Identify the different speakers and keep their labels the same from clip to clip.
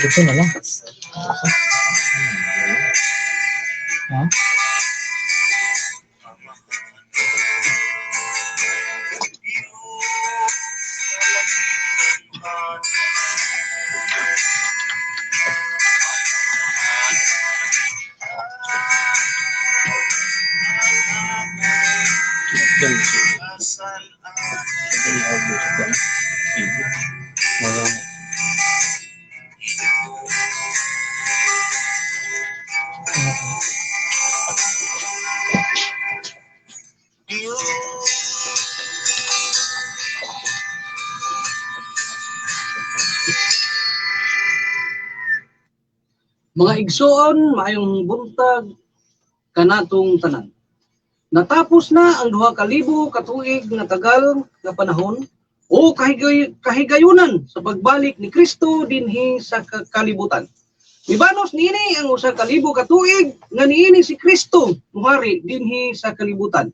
Speaker 1: Dito na lang. Ha?
Speaker 2: Mga igsoon, maayong buntag kanatong tanan. Natapos na ang 2,000 ka tuig nga tagal nga panahon o kahigayunan sa pagbalik ni Kristo dinhi sa kalibutan. Mibanos niini ang 1,000 ka tuig nga niini si Kristo muhari dinhi sa kalibutan.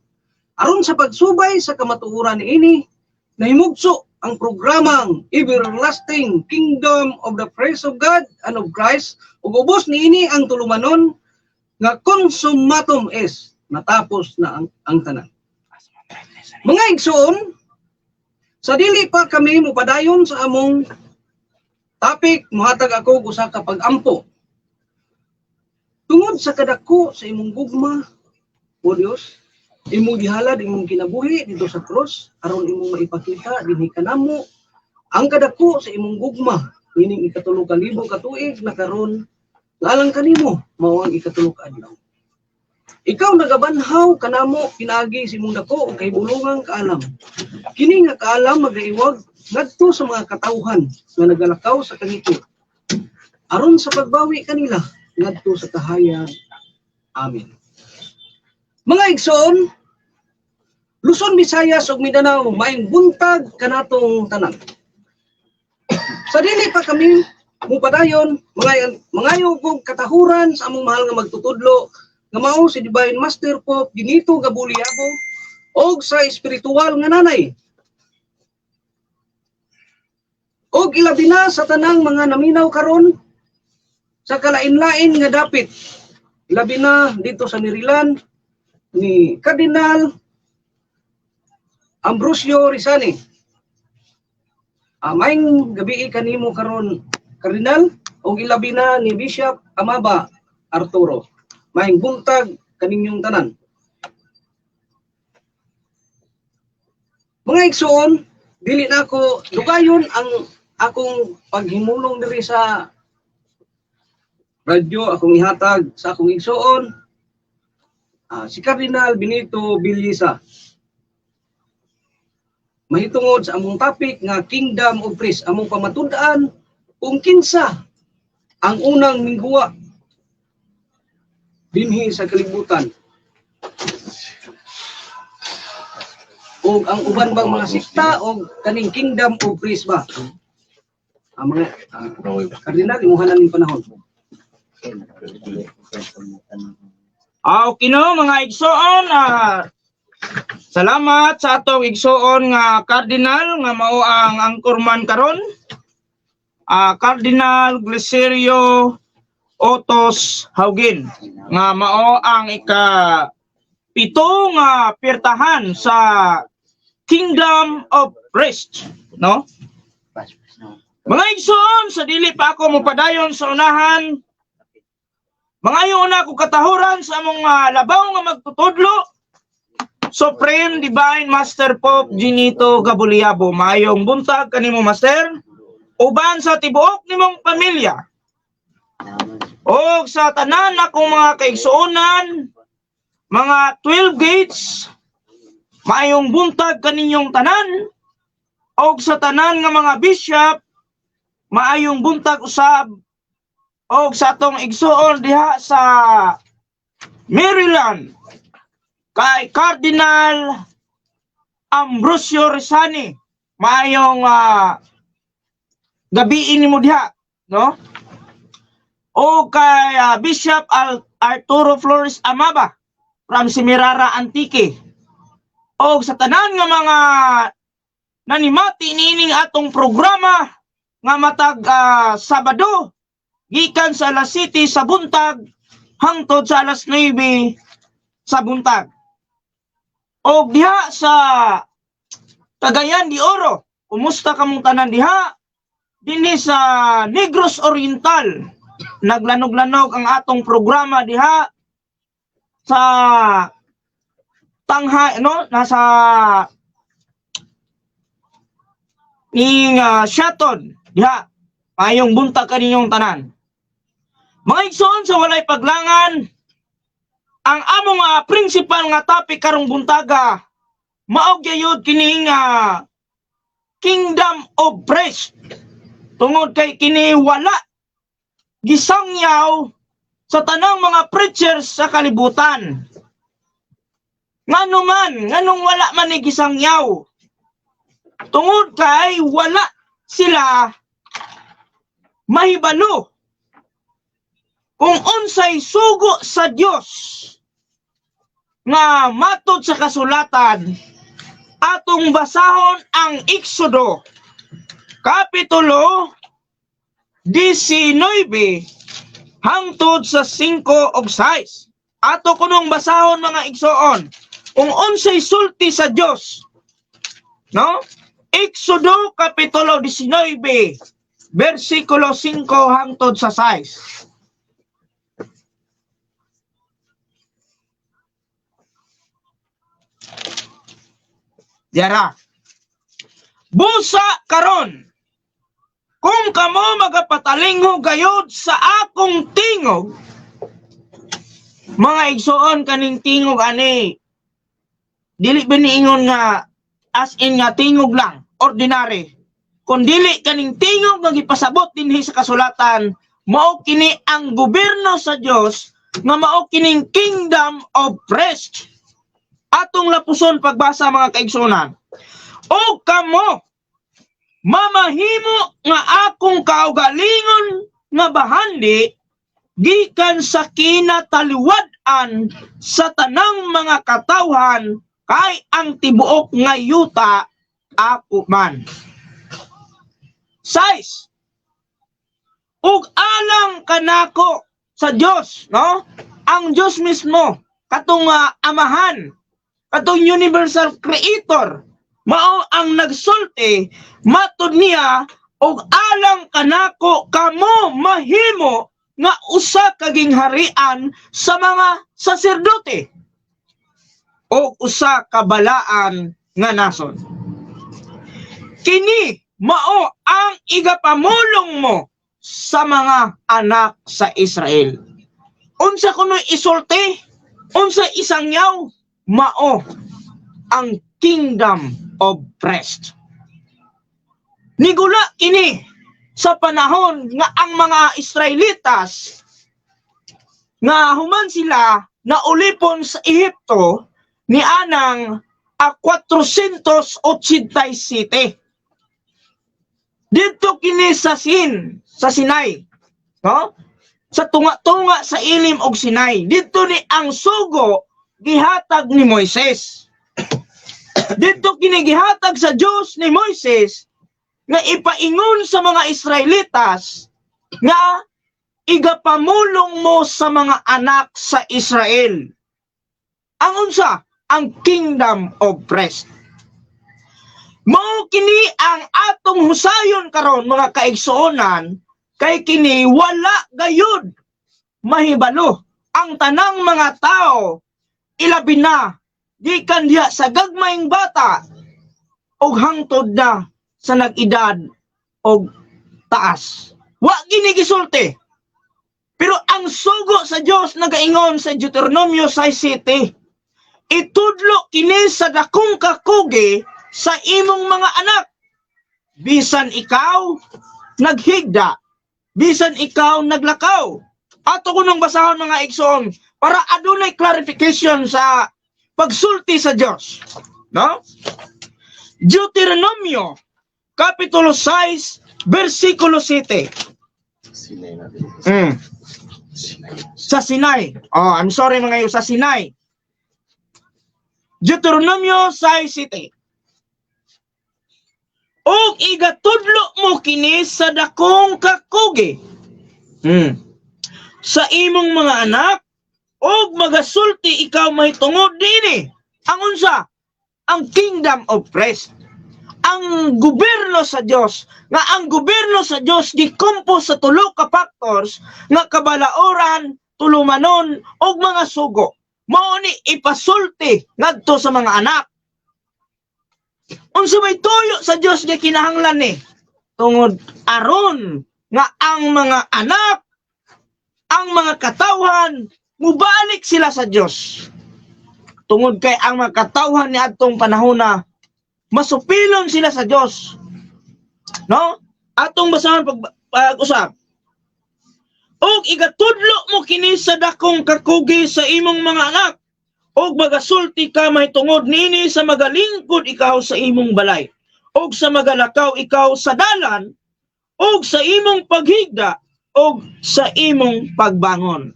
Speaker 2: Aron sa pagsubay sa kamatuoran niini, nahimugso ang programang Everlasting Kingdom of the Praise of God and of Christ, ug ubos niini ang tulumanon nga consummatum est, natapos na ang tanan. Mga igsoon, sa dili pa kami mopadayon sa among topic, muhatag ako og usa ka pag-ampo. Tungod sa kadako sa imong gugma, o Dios, imong gihalad imong kinabuhi didto sa krus aron imong maipakita dinhi kanamo ang kadako sa imong gugma niining 3,000 ka tuig na karon, lalang kanimo mao ang 3 ka adlaw. Ikaw nagabanhaw kanamo pinaagi sa imong dako ug kahibulungang kaalam. Kini nga kaalam magaiwag ngadto sa mga katawhan nga nagalakaw sa kangito aron sa pagbawi kanila ngadto sa kahayag. Amen. Mga igsoon, Luzon, Visayas ug Mindanao, maayong buntag kanatong tanan. Sa dili pa kami mupadayon, mga mangayo kog katahuran sa among mahal nga magtutudlo nga mao si Divine Master Pope Benito Gabuliabo og sa espiritual nga nanay. Og ilabi na sa tanang mga naminaw karon sa kalain-lain nga dapit. Ilabi na dito sa Maryland ni Cardinal Ambrosio Rizani. Maayong gabii kanimo karon, Cardinal, og ilabi na ni Bishop Amaba Arturo. Maayong buntag kaninyong tanan. Mga igsoon, dili na ako dugayon ang akong paghimulong diri sa radyo, akong ihatag sa akong igsoon, si Cardinal Benito Villeza. Mahitungod sa among topic nga Kingdom of Priests, among pamatud-an kung kinsa ang unang mingguwa dinhi sa kalibutan og ang uban bang mga sikta og kaning Kingdom of Priests ba. Ang mga Cardinal, imuha na ning panahon.
Speaker 3: Okay no, mga igsoon, salamat sa atong igsoon nga Cardinal nga mao ang angkorman karon. Cardinal Glicerio Otos Haugen nga mao ang ika-7 nga pirtahan sa Kingdom of Priests, no? Mga igsoon, sa dili pa ako mopadayon sa unahan, mangayo na ako katahuran sa among labaw nga magtutudlo, Supreme Divine Master Pope Ginito Gabuliabo. Maayong buntag kanimo, Master, uban sa tibuok nimong pamilya og sa tanan akong mga kaigsuonan, mga 12 gates, maayong buntag kaninyong tanan, og sa tanan nga mga bishop, maayong buntag usab, og sa atong igsuon diha sa Maryland kay Cardinal Ambrosio Rizani, maayong gabiin nimo diha, no? O kay Bishop Arturo Flores Amaba from Semirara, Antique. O sa tanan nga mga nanimati niining atong programa nga matag Sabado gikan sa alas 7 sa buntag hangtod sa alas 9 sa buntag. Og diha sa Cagayan de Oro, kumusta kamong tanan diha? Dinhi sa Negros Oriental, naglanog-lanog ang atong programa diha sa Tangha, no? Nasa ning Siaton diha. Mayong buntag kaninyong tanan. Mga igsoon, sa walay paglangan, ang among principal nga topic karong buntaga mao gyud kining Kingdom of Priests. Tungod kay kini wala gisangyaw sa tanang mga preachers sa kalibutan. Ngano man, nganong wala man ni gisangyaw? Tungod kay wala sila mahibalo kung unsay sugo sa Dios nga matod sa kasulatan. Atong basahon ang Exodo Kapitulo 19 hangtod sa 5 ug 6. Ato kunong basahon, mga igsoon, kung unsay sulti sa Dios, no? Exodo Kapitulo 19 versikulo 5 hangtod sa 6. Yara. "Busa karon, kung kamo magapatalingho gayod sa akong tingog," mga igsoon, kaning tingog ani, dili ba niingon nga as in nga tingog lang, ordinary. Kung dili kaning tingog nga gipasabot dinhi sa kasulatan, mao kini ang gobyerno sa Dios nga mao kining kingdom of priests. Atong lapuson pagbasa, mga kaigsunan. "O kamo mamahimo nga akong kaugalingon nga bahandi gikan sa kinataliwad-an sa tanang mga katawhan, kay ang tibuok nga yuta ako man." 6. "Ug alang kanako," sa Dios, no? Ang Dios mismo, katong amahan, katong universal creator, mao ang nagsulti, matud niya, "Ug alang kanako kamo mahimo nga usa ka gingharian sa mga saserdote o usa ka balaan nga nason. Kini mao ang igapamulong mo sa mga anak sa Israel." Unsa kuno isulti? Unsa isangyaw? Mao ang kingdom of priests. Nigula kini sa panahon nga ang mga Israelitas nga human sila naulipon sa Ehipto ni anang 487. Dito kini sa Sinai, no? Sa tunga-tunga sa ilim og Sinai. Dito ni ang sugo gihatag ni Moises. Dito kini gihatag sa Dios ni Moises nga ipaingon sa mga Israelitas nga igapamulong mo sa mga anak sa Israel. Ang unsa? Ang kingdom of priests. Mao kini ang atong husayon karon, mga kaigsuonan, kay kini wala gayud mahibalo ang tanang mga tao, ilabi na gikan diha sa gagmayng bata og hangtod na sa nag-edad og taas. Wa gini gisulti. Pero ang sugo sa Dios nagaingon sa Deuteronomio 6:7, "Itudlo kini sa dakong kakugi sa imong mga anak. Bisan ikaw naghigda, bisan ikaw naglakaw." Ato kunong basahon, mga igsoon, para adunay clarification sa pagsulti sa Dios. No? Deuteronomio Kapitulo 6 versikulo 7.
Speaker 4: Sinay natin. Sinay.
Speaker 3: Sa Sinai. Oh, I'm sorry, mga iyo, sa Sinai. Deuteronomio 6:7. "Og igatudlo mo kini sa dakong kakugi sa imong mga anak, og magasulti ikaw mahitungod dinhi." Ang unsa? Ang kingdom of priests. Ang gobyerno sa Dios, nga ang gobyerno sa Dios gikompos sa tulo ka factors nga kabalaoran, tulumanon ug mga sugo. Mao ni ipasulti ngadto sa mga anak. Unsa may tuyo sa Dios nga kinahanglan ni? Tungod aron nga ang mga anak, ang mga katawhan, mubalik sila sa Dios. Tungod kay ang mga katawhan ni adtong panahona masupilon sila sa Dios. No? Atong basahon pag pag-usap. "Og igatudlo mo kini sa dakong kakugi sa imong mga anak, og magasulti ka mahitungod nini sa magalingkod ikaw sa imong balay. ug sa magalakaw ikaw sa dalan, ug sa imong paghigda, ug sa imong pagbangon.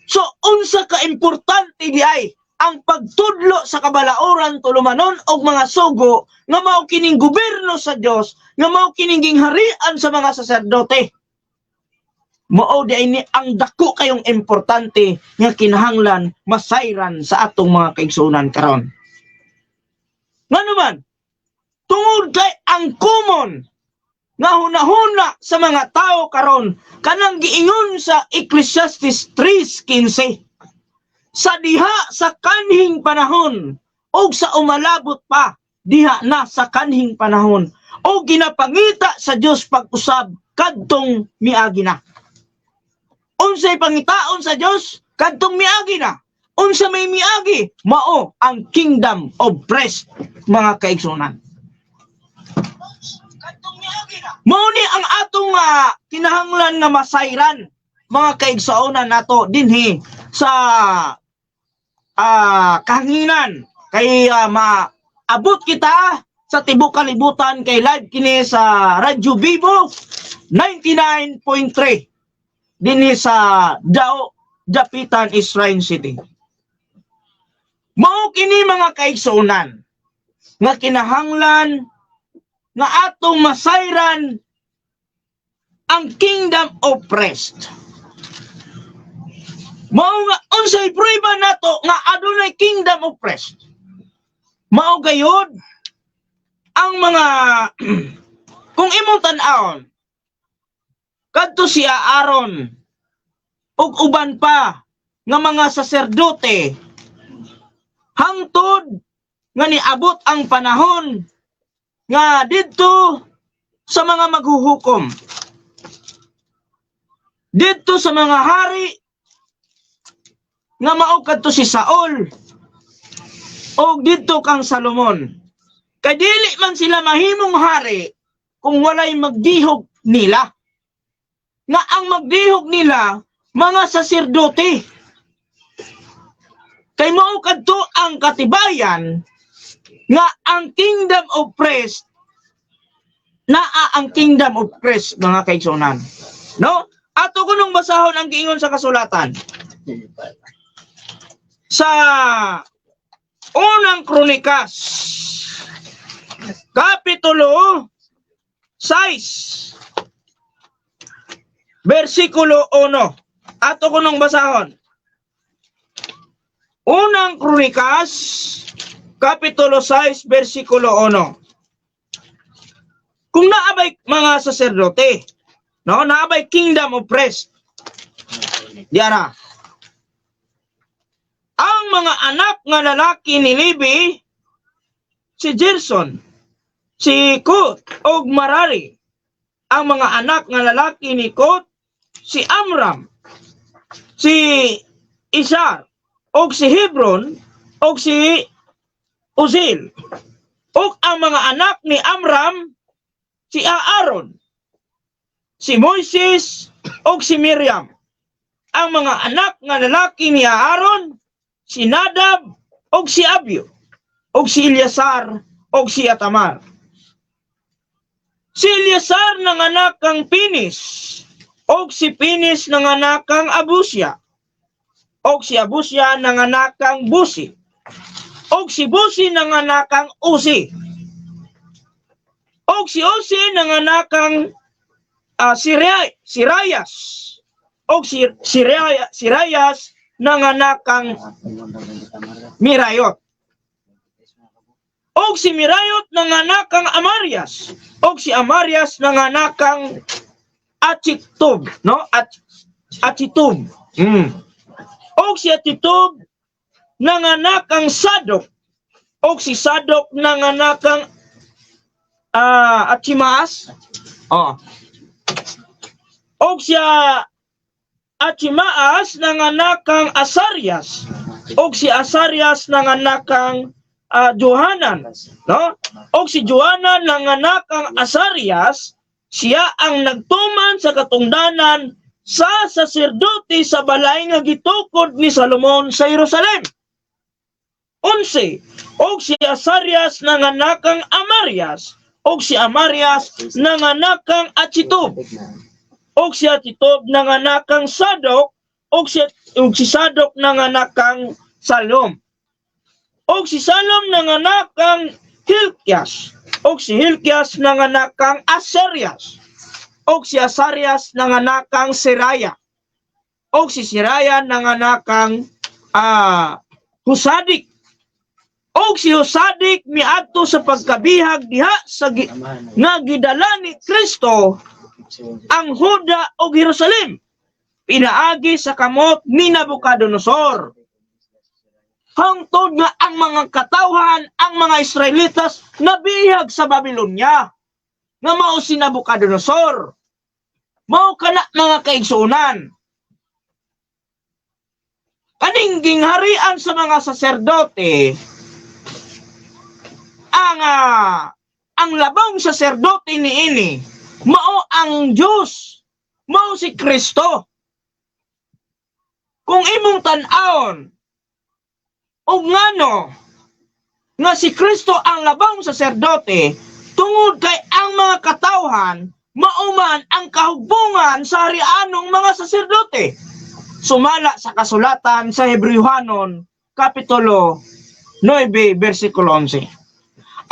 Speaker 3: So unsa ka importante di ay ang pagtudlo sa kabalaoran, tulumanon og mga sugo nga mao kining gobyerno sa Dios, nga mao kining gingharian sa mga saserdote. Mao di ay ni ang dako kayong importante nga kinahanglan masayran sa atong mga kaigsuonan karon. Ngano man? Tungod kay ang common nga hunahuna sa mga tao karon, kanang giingon sa Ecclesiastes 3:15, sa diha sa kanhing panahon og sa umalabot pa diha na sa kanhing panahon, og ginapangita sa Dios pag-usab kadtong miagi na. Unsay pangitaon sa Dios kadtong miagi na? Unsa may miagi? Mao ang kingdom of priests, mga kaigsunan. Mao ni ang atong kinahanglan nga masayran, mga kaigsuonan nato dinhi sa kahanginan, kay maabot kita sa tibok kalibutan kay live kini sa Radyo Vivo 99.3 dinhi sa Dao, Dapitan, Shrine City. Mao kini, mga kaigsuonan, nga kinahanglan nga atong masayran ang kingdom of priests. Mao nga unsay prueba nato nga adunay kingdom of priests? Mao gayud ang mga kung imong tan-awon kadto si Aaron ug uban pa nga mga saserdote hangtod nga niabot ang panahon nga didto sa mga maghuhukom, didto sa mga hari nga mao kadto si Saul og didto kang Salomon, kay dili man sila mahimong hari kung walay magdihog nila, nga ang magdihog nila mga saserdote, kay mao kadto ang katibayan nga ang kingdom of priests naa, ang kingdom of priests, mga kaigsunan, no? Ato kunong basahon ang giingon sa kasulatan sa Unang Kronikas Kapitulo 6 versikulo 1. Ato kunong basahon. Unang Kronikas Kapitulo 6 versikulo 1. Kung naabay mga saserdote, no, naabay kingdom of priests. Diara. Ang mga anak nga lalaki ni Levi, si Gerson, si Kohat og Marari. Ang mga anak nga lalaki ni Kohat, si Amram, si Izhar, og si Hebron, og si Uziel. Og ang mga anak ni Amram, si Aaron, si Moises, og si Miriam. Ang mga anak nga lalaki ni Aaron, si Nadab, og si Abihu, og si Eleazar, og si Itamar. Si Eleazar nanganak kang Pinis, og si Pinis nanganak kang Abusya, og si Abusya nanganak kang Busi, og si Busi nanganak kang Uzi, og si Uzi nanganak kang Sirayas, og si Sirayas nanganak kang Mirayot. Og si Mirayot nanganak kang Amarias, og si Amarias nanganak kang Achitub, no? Achitub. Og si Achitub nanganak kang Sadok, og si Sadok nanganak kang Achimaas. Oh. Og siya Achimaas nanganak kang Asarias, og si Asarias nanganak kang Johanan, no? Og si Johanan nanganak kang Asarias, siya ang nagtuman sa katungdanan sa saserdote sa balay nga gitukod ni Salomon sa Jerusalem. 11. Og si Asarias nanganak kang Amarias, Ug si Amarias nanganak kang Achitob. Ug si Achitob nanganak kang Sadok, ug si Sadok nanganak kang Salom. Ug si Salom nanganak kang Hilkias. Ug si Hilkias nanganak kang Asarias. Ug si Asarias nanganak kang Seraya. Ug si Seraya nanganak kang Husadik. Og si Husadik miadto sa pagkabihag diha sa nga gidala ni Kristo ang Huda ug Jerusalem pinaagi sa kamot ni Nabucodonosor. Hangtod nga ang mga katawhan, ang mga Israelitas, nabihag sa Babylonia nga mao si Nabucodonosor. Mao kana, mga kaigsuonan. Kaning gingharian sa mga saserdote, ang labang saserdote niini mao ang Dios, mao si Kristo. Kung imong tan-awon og ngano nga si Kristo ang labang saserdote, tungod kay ang mga katawhan mauman ang kahugbungan sa harianong mga saserdote sumala sa kasulatan sa Hebreohanon Kapitulo 9 versikulo 11.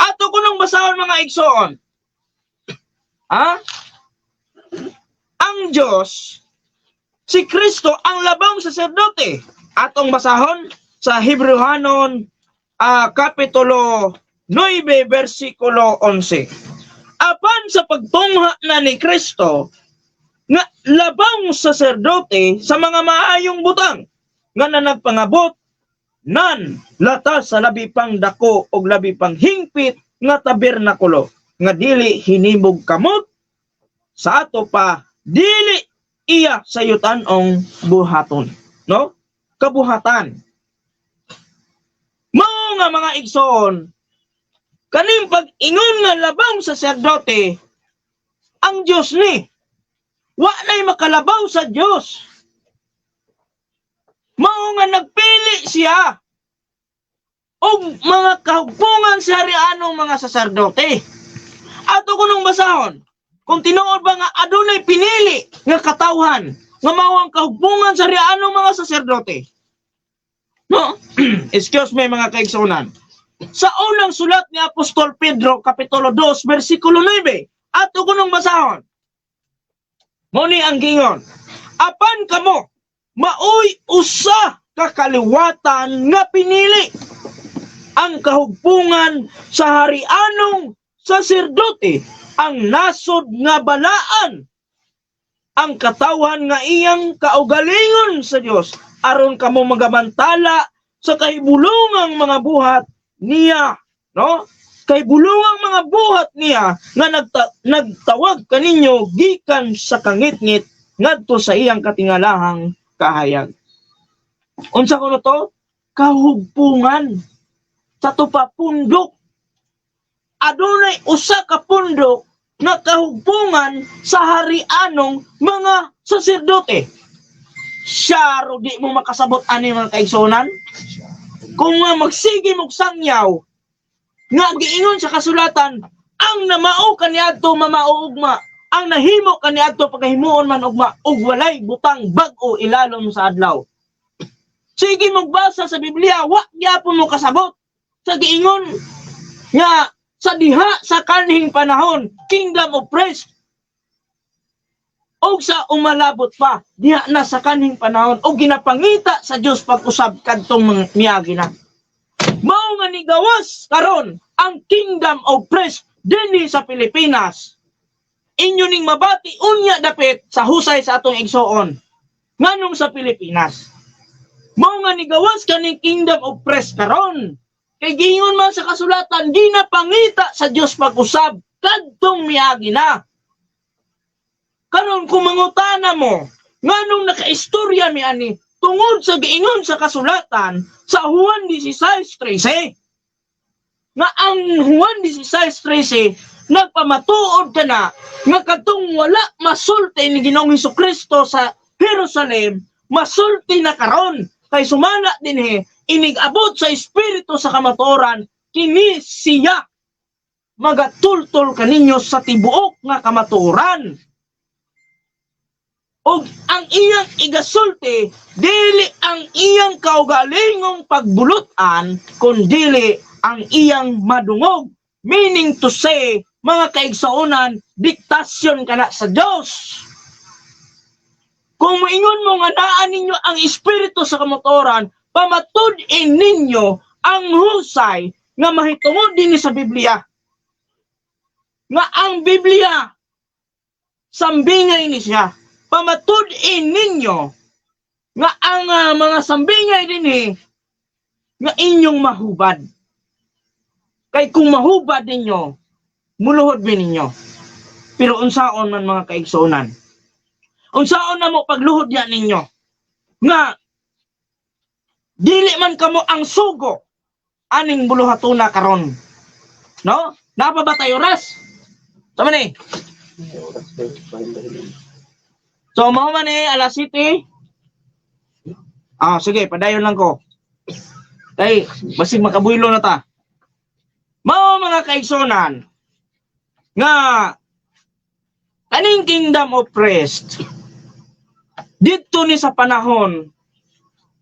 Speaker 3: Ato kunong basahon, mga igsoon. Ha? Ang Diyos, si Kristo ang labang saserdote. Atong basahon sa Hebreohanon Kapitulo 9 versikulo 11. Apan sa pagtungha na ni Kristo nga labang saserdote sa mga maayong butang nga na nagpangabot nan latas sa labi pang dako og labi pang hingpit nga tabernakulo nga dili hinimog kamot, sa ato pa dili iya sa yutanong buhaton, no, kabuhatan. Mao nga, mga igsoon, kaning pag-ingon nga labang saserdote ang Dios, ni wa nay makalabaw sa Dios. Mao nga nagpili siya og mga kahugpungan sa harianong mga saserdote. Ato kunong basahon kung tinuod ba nga adunay pinili nga katawhan nga mao ang kahugpungan sa harianong mga saserdote, no? Excuse me, mga kaigsuonan. Sa unang sulat ni Apostol Pedro, Kapitulo 2, versikulo 9, ato kunong basahon. Mao ni ang gingon: "Apan kamo maoy usa ka kaliwatan nga pinili, ang kahugpungan sa harianong saserdote, ang nasod nga balaan, ang katawhan nga iyang kaugalingon sa Dios, aron kamo magabantala sa kahibulungang mga buhat niya," no, kahibulungang mga buhat niya nga nagtawag kaninyo gikan sa kangitngit ngadto sa iyang katingalahang kahayag. Unsa kuno to? Kahugpungan. Sa tupa pundok. Adunay usa ka pundok nga kahugpungan sa harianong mga saserdote. Siya ro di mo makasabot ani, mga kaigsuonan. Kung nga magsige mog sangyaw nga giingon sa kasulatan, ang namao kaniadto mamao ugma, ang nahimo kaniadto pagahimuon man ugma, ug walay butang bag-o ilalom sa adlaw. Sige magbasa sa Biblia, wa gyapon mo kasabot sa giingon nga sa diha sa kanhing panahon, kingdom of priests, og sa umalabot pa diha na sa kanhing panahon og ginapangita sa Dios pag-usab kadtong mga miagi na. Mao nga nigawas karon ang kingdom of priests dinhi sa Pilipinas. Inyo ning mabati unya dapit sa husay sa atong igsoon nganong sa Pilipinas. Mao nga nigawas kaning kingdom of priests karon kay giingon man sa kasulatan, ginapangita sa Dios pag-usab kadtong miagi na. Karon kung mangutana mo nganong nakaistorya mi ani, tungod sa giingon sa kasulatan sa Juan 16:13, nga ang Juan 16:13 nagpamatuod ka na nga kadtong wala masulti ni Ginoong Kristo sa Jerusalem, masulti na karon, kay sumala dinhi, inig-abot sa espiritu sa kamatuoran, kini siya. magatultol kaninyo sa tibuok nga kamatuoran. Og ang iyang igasulti dili ang iyang kaugalingong pagbulutan, kundili ang iyang madungog. Meaning to say, mga kaigsaonan, diktasyon kana sa Dios. Kung moingon mo nga naa ninyo ang espiritu sa kamatuoran, pamatud-in ninyo ang husay nga mahitungod dinhi sa Biblia. Nga ang Biblia sambingay ni siya. Pamatud-in ninyo nga ang mga sambingay dinhi nga inyong mahubad. Kay kung mahubad ninyo, muluhod mi ninyo. Pero unsaon man, mga kaigsuonan? Unsaon na mo pagluhod ya ninyo? Nga dili man kamo ang sugo aning buluhatuna karon. No? Naa pa ba tayo oras? Sama ni. So mao man eh alas 7. Ah, sige, padayon lang ko. Kay basig makabuylo na ta. Mao, mga kaigsunan, nga kaning kingdom of priest didto ni sa panahon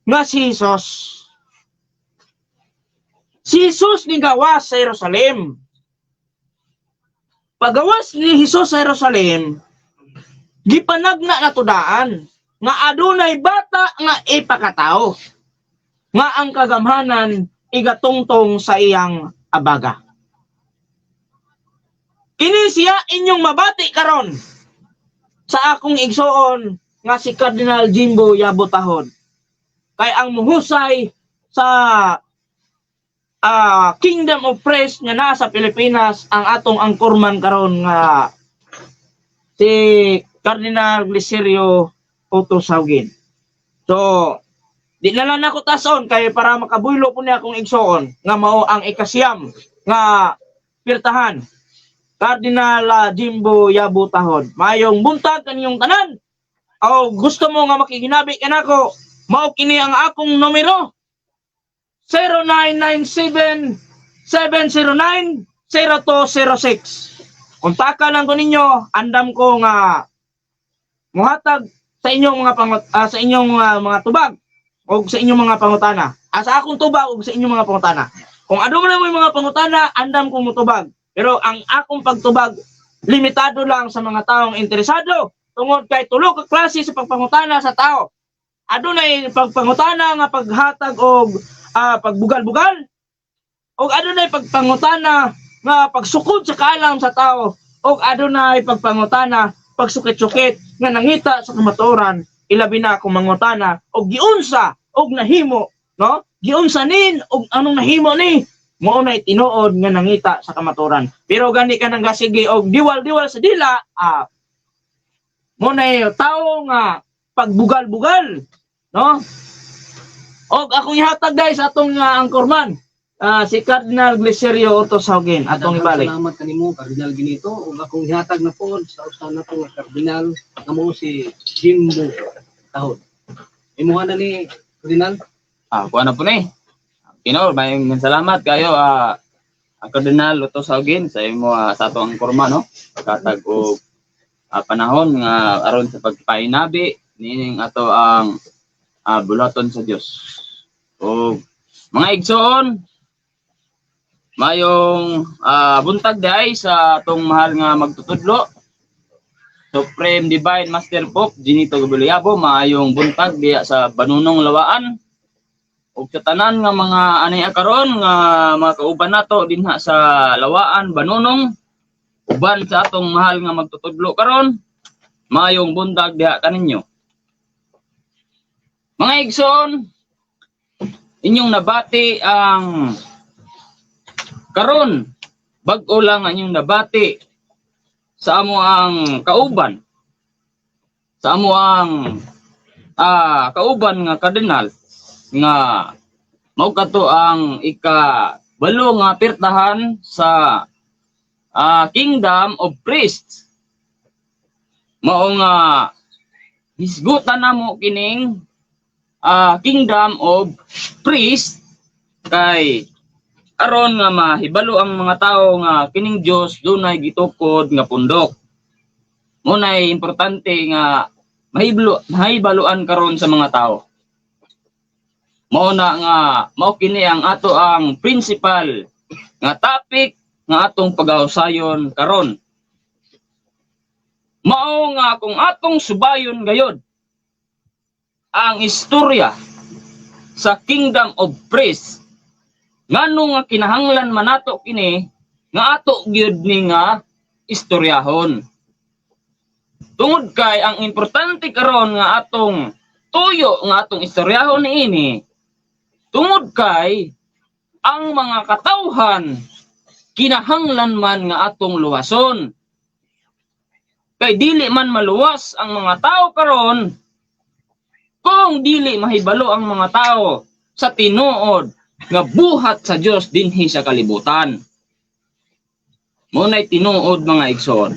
Speaker 3: nga si Jesus ni gawas sa Jerusalem. Pagawas ni Jesus sa Jerusalem, gipanagna na tudaan nga adunay bata nga ipakatao nga ang kagamhanan igatungtong sa iyang abaga. Kini siya inyong mabati karon sa akong igsoon nga si Cardinal Jimbo Yabo Tahod. Kay ang muhusay sa Kingdom of Priests nga naa sa Pilipinas ang atong angkorman karon nga si Cardinal Glicerio Otto Saugin. So, di na lang nako tason kay para makabuylo po niya akong igsoon nga mao ang ikasiyam nga pirtahan. Cardinal Jimbo Yabo Tahod. Mayong buntag kaninyong tanan. O gusto mo nga makiginabi kanako, mao kini ang akong numero. 0997 709 0206. Kontaka lang ko ninyo, andam ko nga muhatag sa inyong mga tubag o sa inyong mga pangutana. Ah, sa akong tubag o sa inyong mga pangutana. Kung ano man mo yung mga pangutana, andam ko mutubag. Pero ang akong pagtubag limitado lang sa mga taong interesado tungod kay tulo ka klase sa pagpangutana sa tao. Adunay pagpangutana nga paghatag og pagbugal-bugal og adunay pagpangutana nga pagsukod sa kaalam sa tao og adunay pagpangutana pagsukit-sukit nga nangita sa kamatuoran, ilabi na kung mangutana og giunsa og nahimo, no, giunsa nin og anong nahimo ni mao na tinuod nga nangita sa kamatuoran. Pero gani ka nang gasige og diwal-diwal sa dila, mo na tao nga pagbugal-bugal, no? Og akong ihatag guys atong angkorman, si Cardinal Glicerio Otto Saugin, atong
Speaker 2: Daghang
Speaker 3: ibalik.
Speaker 2: salamat kanimo, Cardinal Ginito, ug akong ihatag na pod sa usa nato nga kardinal nga mao si Jimbo Tahod. Imuha na ni, Cardinal.
Speaker 5: Ah, kuha na po ni. Kino, maraming salamat kayo, ang Cardinal Otto Saugin, sa imo, sa atong angkorma, no. Paghatag og panahon nga aron sa pagpainabi nining ato ang buluhaton sa Dios. Og mga igsoon, mayong buntag diay sa atong mahal nga magtutudlo, Supreme Divine Master Pope Ginito Gabuliabo, maayong buntag diya sa Banunong Lawaan. Ug sa tanan nga mga anay karon nga mga kauban nato dinha sa Lawaan Banunong, uban sa atong mahal nga magtutudlo karon, maayong buntag diha kaninyo. Mga igsoon, inyong nabati ang karon, bag-o lang ang inyong nabati sa amo ang kauban nga kardinal nga mao kato ang ika-walo nga pirtahan sa Kingdom of Priests. Mao nga hisgutan namo kining Kingdom of Priests kay Aron nga mahibalo ang mga tao nga kining Dios dunay gitukod nga pundok. Munay importante nga mahibaluan karon sa mga tao. Mao na nga mao kini ang ato ang principal nga topic nga atong pagahusayon karon. Mao nga kung atong subayon gayod ang istorya sa Kingdom of Priests, ngano nga kinahanglan man nato kini nga ato gyud ni nga istoryahon? Tungod kay ang importante karon nga atong tuyo nga atong istoryahon niini, tungod kay ang mga katawhan kinahanglan man nga atong luwason. Kay dili man maluwas ang mga tao karon kung dili mahibalo ang mga tao sa tinuod nga buhat sa Dios dinhi sa kalibutan. Mao nay tinuod, mga igsoon.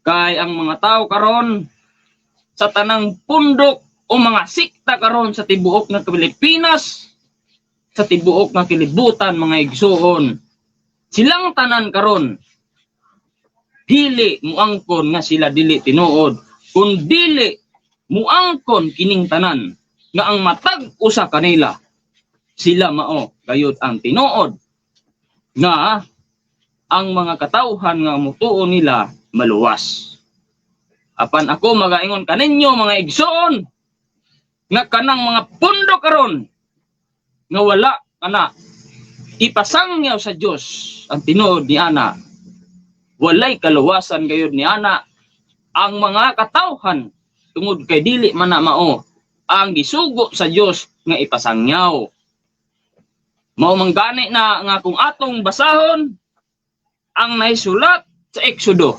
Speaker 5: Kay ang mga tao karon sa tanang pundok o mga sikta karon sa tibuok nga Pilipinas, sa tibuok nga kalibutan, mga igsoon, silang tanan karon dili muangkon nga sila dili tinuod, kun dili muangkon kining tanan nga ang matag usa kanila, sila mao gayud ang tinuod nga ang mga katawhan nga mutuo nila maluwas. Apan ako magaingon kaninyo, mga igsoon, nga kanang mga pundo karon nga wala kana ipasangyaw sa Dios ang tinuod ni ana, walay kaluwasan gayud ni ana ang mga katawhan, tungod kay dili man na mao ang gisugo sa Dios nga ipasangyaw. Mao man gani na nga kung atong basahon ang naisulat sa Exodo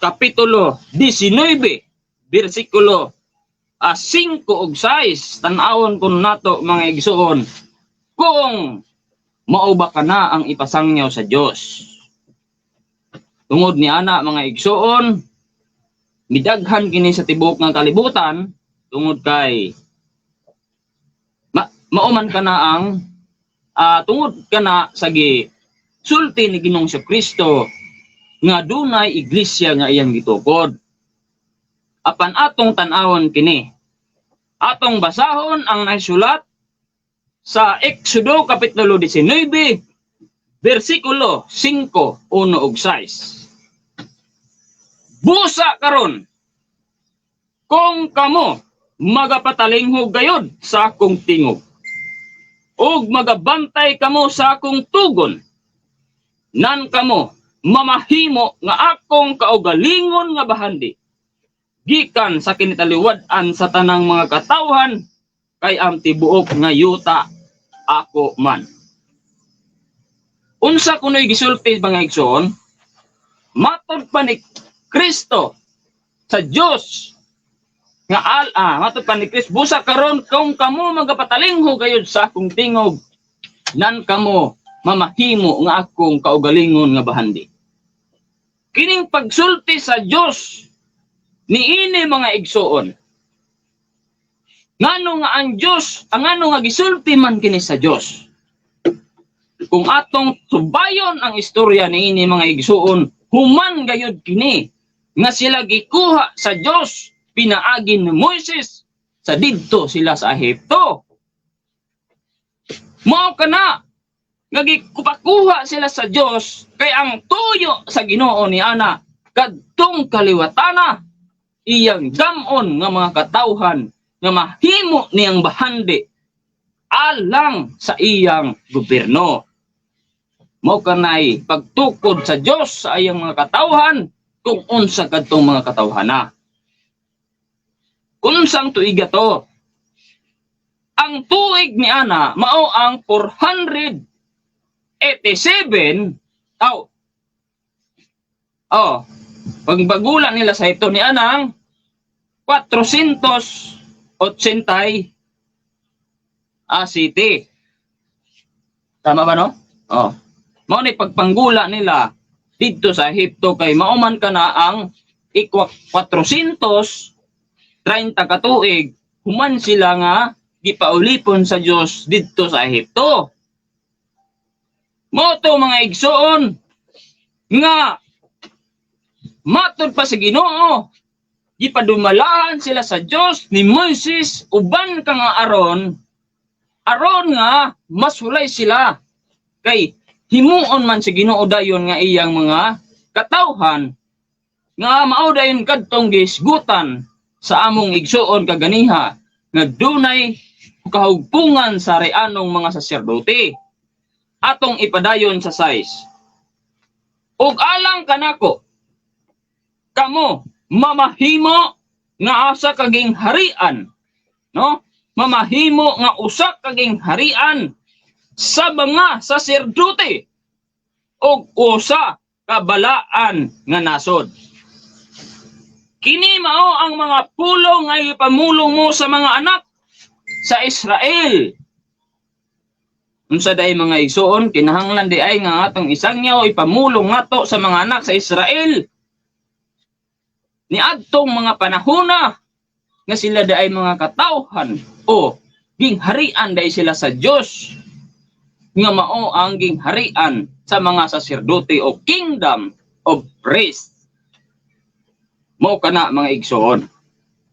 Speaker 5: kapitulo 19 bersikulo 5 ug 6, tan-awon kun nato, mga igsoon, kung mao ba kana ang ipasangyaw sa Dios. Tungod ni ana, mga igsoon, midaghan kini sa tibuok nga kalibutan tungod kay mao man kana ang tungod kana sa gi sulti ni Ginoong Kristo nga dunay iglesia nga iyang gitukod. Apan atong tan-awon kini. Atong basahon ang naisulat sa Exodo kapitulo 19 bersikulo 5, 1 ug 6. "Busa karon kung kamo magapatalinghog gayod sa akong tingog ug magabantay kamo sa akong tugon, nan kamo mamahimo nga akong kaugalingon nga bahandi gikan sa kinitaliwad-an sa tanang mga katawhan, kay ang tibuok nga yuta ako man." Unsa kuno'y gisulti, mga igsoon? Matod pa ni Kristo sa Dios nga al matod pa ni Kristo, "Busa karon kung kamo magapatalingho gayud sa akong tingog, nan kamo mamahimo nga akong kaugalingon nga bahandi." Kining pagsulti sa Dios niini, mga igsoon, ngano nga ang Dios ang ngano nga gisulti man kini sa Dios? Kung atong subayon ang istorya niini, mga igsoon, human gayud kini nga sila gikuha sa Dios pinaagi ni Moises sa didto sila sa Ehipto. Mao kana nga gikupakuha sila sa Dios kay ang tuyo sa Ginoo ni ana kadtong kaliwatana iyang gamon nga mga katawhan nga mahimo niyang bahandi alang sa iyang gobyerno. Mao kanay pagtukod sa Dios sa iyang mga katawhan kung unsa kadtong mga katawhana. Unsang tuiga to? Ang tuig ni ana mao ang 487 aw. Oh, pagbagula nila sa ito ni anang 480 city. Tama ba, no? Oh. Mao ni pagpanggula nila didto sa Ehipto kay mao man kana ang ikwa 430 ka tuig human sila nga gipaulipon sa Dios didto sa Ehipto. Mao to, mga igsoon, nga matod pa sa Ginoo, gipadumalaan sila sa Dios ni Moises uban kang Aaron aron nga masulay sila, kay himuon man sa Ginoo dayon nga iyang mga katawhan, nga mao dayon kadtong gihisgutan sa among igsuon kaganiha nga dunay kahugpungan sa reanong mga saserdote. Atong ipadayon sa 6. "Ug alang kanako, kamo mamahimo nga usa ka gingharian," no, "mamahimo nga usa ka gingharian sa mga saserdote ug usa ka balaan nga nasod. Kini mao ang mga pulong nga ipamulong mo sa mga anak sa Israel." Unsa day, mga igsuon, kinahanglan di ay nga atong isangyaw, ipamulong ngato sa mga anak sa Israel niadtong mga panahona nga sila di ay mga katawhan o gingharian day sila sa Dios, nga mao ang gingharian sa mga saserdote o kingdom of priests? Mao kana, mga igsoon.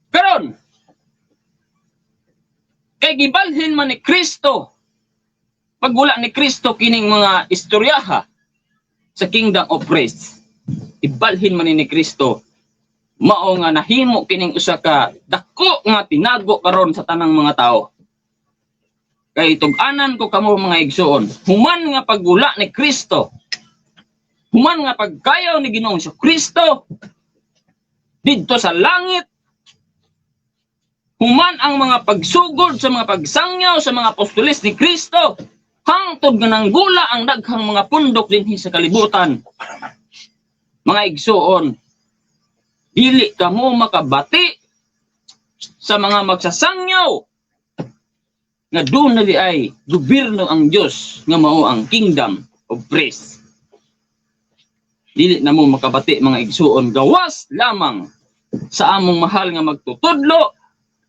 Speaker 5: Karon kay gibalhin man ni Kristo, pag wala ni Kristo kining mga istoryaha sa kingdom of priests, ibalhin man ni Kristo, mao nga nahimo kining usa ka dako nga tinago karon sa tanang mga tao. Kay tug-anan ko kamo, mga igsoon, human nga pagwala ni Kristo, human nga pagkayaw ni Ginoong Kristo didto sa langit, human ang mga pagsugod sa mga pagsangyaw sa mga apostoles ni Kristo, hangtod nga nanggula ang daghang mga pundok dinhi sa kalibutan. Mga igsoon, dili kamo makabati sa mga magsasangyaw nga doon na di ay gobyerno ang Diyos nga mao ang kingdom of priests. Dili na mo makabati, mga igsuon, gawas lamang sa among mahal nga magtutudlo,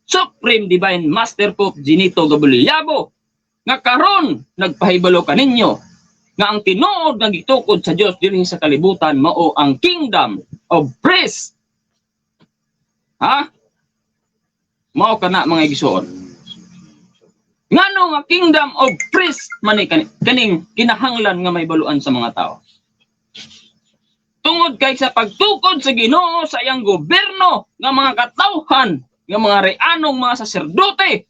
Speaker 5: Supreme Divine Master Pope Ginito Gabulyabo, nga karon nagpahibalo kaninyo nga ang tinuod nga gitukod sa Dios dinhi sa kalibutan mao ang kingdom of priests. Ha? Mao kana, mga igsuon. Ngano nga kingdom of priests man ni kaning kinahanglan nga may baluan sa mga tao? Tungod kay sa pagtukod sa Ginoo sa iyang gobyerno nga mga katawhan nga mga reanong mga saserdote,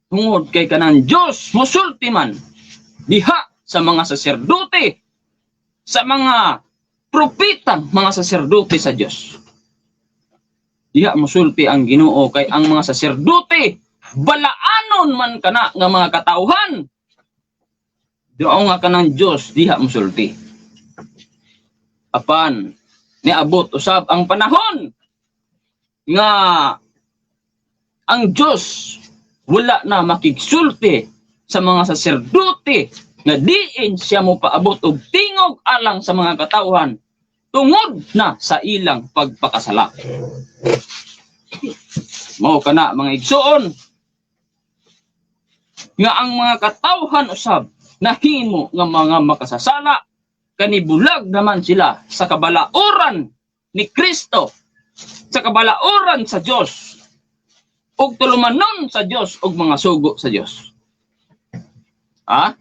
Speaker 5: tungod kay kanang Dios mosulti man diha sa mga saserdote, sa mga propetang mga saserdote sa Dios. Diha mosulti ang Ginoo kay ang mga saserdote balaanon man kana nga mga katawhan. Duo nga kanang Dios diha mosulti. Apan niabot usab ang panahon nga ang Dios wala na makigsulti sa mga saserdote nga diin siya mo paabot og tingog alang sa mga katawhan tungod na sa ilang pagpakasala. Mao kana, mga igsuon, nga ang mga katawhan usab nahimo nga mga makasasala, kanibulag naman sila sa kabalaoran ni Kristo, sa kabalaoran sa Dios ug tulumanon sa Dios ug mga sugo sa Dios. Ha?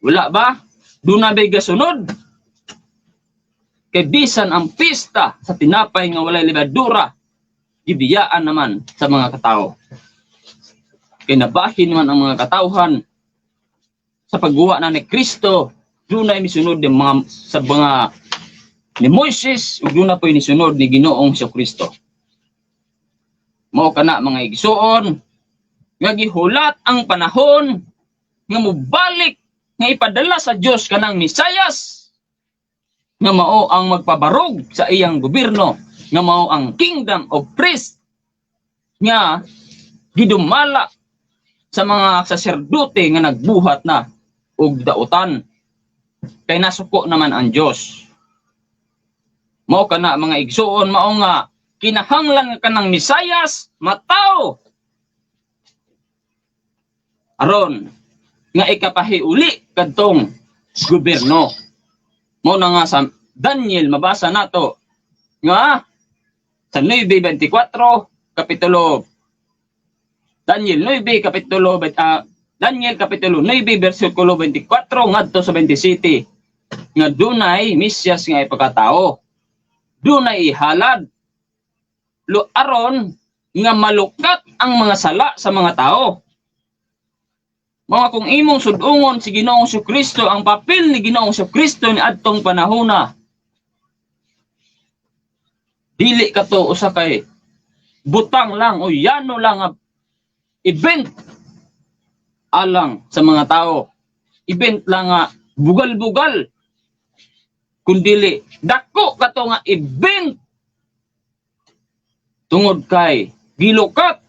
Speaker 5: Wala ba? Duna ba'y gasunod? Kay bisan ang pista sa tinapay nga walay lebadura, gibiyaan naman sa mga katao. Kay nabahin man ang mga katawhan sa pagguwa na ni Kristo, dunay misunod ni mga sa mga ni Moises ug duna po'y nisunod ni Ginoong Kristo. Mao kana, mga igsuon, nga gihulat ang panahon nga mobalik nga ipadala sa Dios kanang Misayas nga mao ang magpabarog sa iyang gobyerno nga mao ang kingdom of priests nga gidumala sa mga saserdote nga nagbuhat na og dautan kay nasuko naman ang Dios. Mao kana, mga igsuon, mao nga kinahanglan nga kanang Misayas matawo. Aron nga ikapahiuli kadtong gobyerno. Mao na nga sa Daniel mabasa nato nga sa 9:24, kapitulo Daniel 9 kapitulo Daniel kapitulo 9 bersikulo 24 ngadto sa 27 nga dunay Mesiyas nga ipakatao. Dunay ihalad lo aron nga malukat ang mga sala sa mga tao. Mga kung imong sudungon si Ginoong Kristo, ang papel ni Ginoong Kristo ni adtong panahona, dili kato usa kay butang lang o yano lang nga event alang sa mga tao. Event lang nga bugal-bugal. Kundili dako kato nga event tungod kay gilukat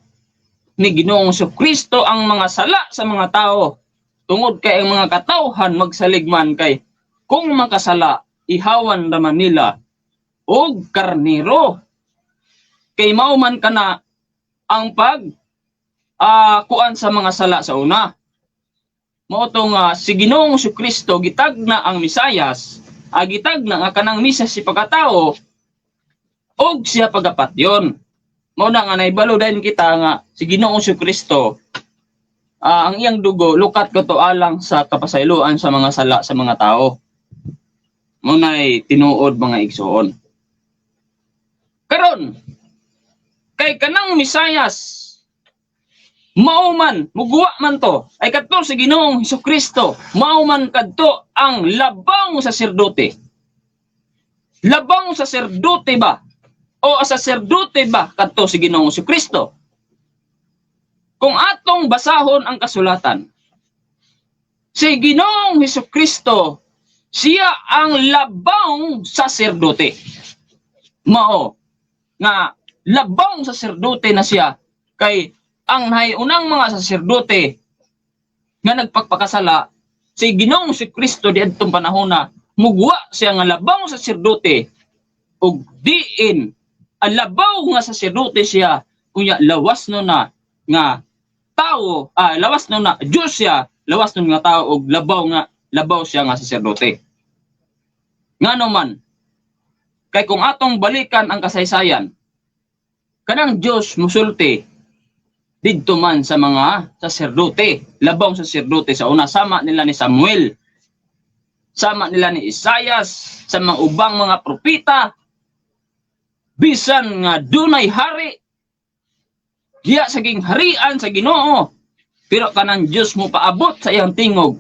Speaker 5: ni Ginoong Kristo ang mga sala sa mga tao, tungod kay ang mga katawhan magsaligman kay kung makasala ihawan raman nila og karnero, kay mao man kana ang pag kuan sa mga sala sa una. Mao to nga si Ginoong Kristo gitagna ang Misayas, gitagna nga kanang Misas si pagkatao og siya pagapatyon. Mao na nga naibalo dayon kita nga si Ginoong Kristo, ang iyang dugo lukat kato alang sa kapasayloan sa mga sala sa mga tao. Mao nay tinuod, mga igsoon. Karon kay kanang Misayas mao man muguwa man to ay kadto si Ginoong Kristo, mao man kadto ang labang saserdote. Labang saserdote ba o saserdote ba kadto si Ginoong Kristo? Kung atong basahon ang kasulatan, si Ginoong Kristo siya ang labang saserdote. Mao nga labang saserdote na siya kay ang unang mga saserdote nga nagpagpakasala, si Ginoong Kristo diadtong panahona mugwa siya nga labang saserdote ug diin ang labaw nga saserdote siya, unya lawas no na nga tao, lawas no na Dios siya, lawas no nga tao ug labaw nga labaw siya nga saserdote. Ngano man kay kung atong balikan ang kasaysayan, kanang Dios musulti didto man sa mga saserdote, labaw saserdote sa una, sama nila ni Samuel, sama nila ni Isayas, sa mga ubang mga propeta. Bisan nga dunay hari diya sa gingharian sa Ginoo, pero kanang Dios mo paabot sa iyang tingog,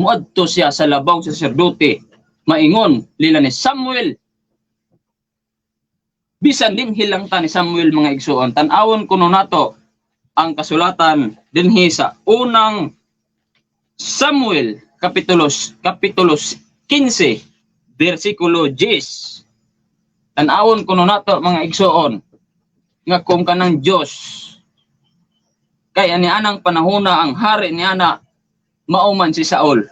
Speaker 5: muadto siya sa labaw saserdote, maingon lila ni Samuel. Bisan dinhi lang ta ni Samuel, mga igsuon, tan-awon kuno nato ang kasulatan dinhi sa unang Samuel kapitulo 15 bersikulo 10. Tan-awon kuno nato, mga igsuon, nga kung kanang Dios kay ani anang panahona ang hari ni ana mao man si Saul.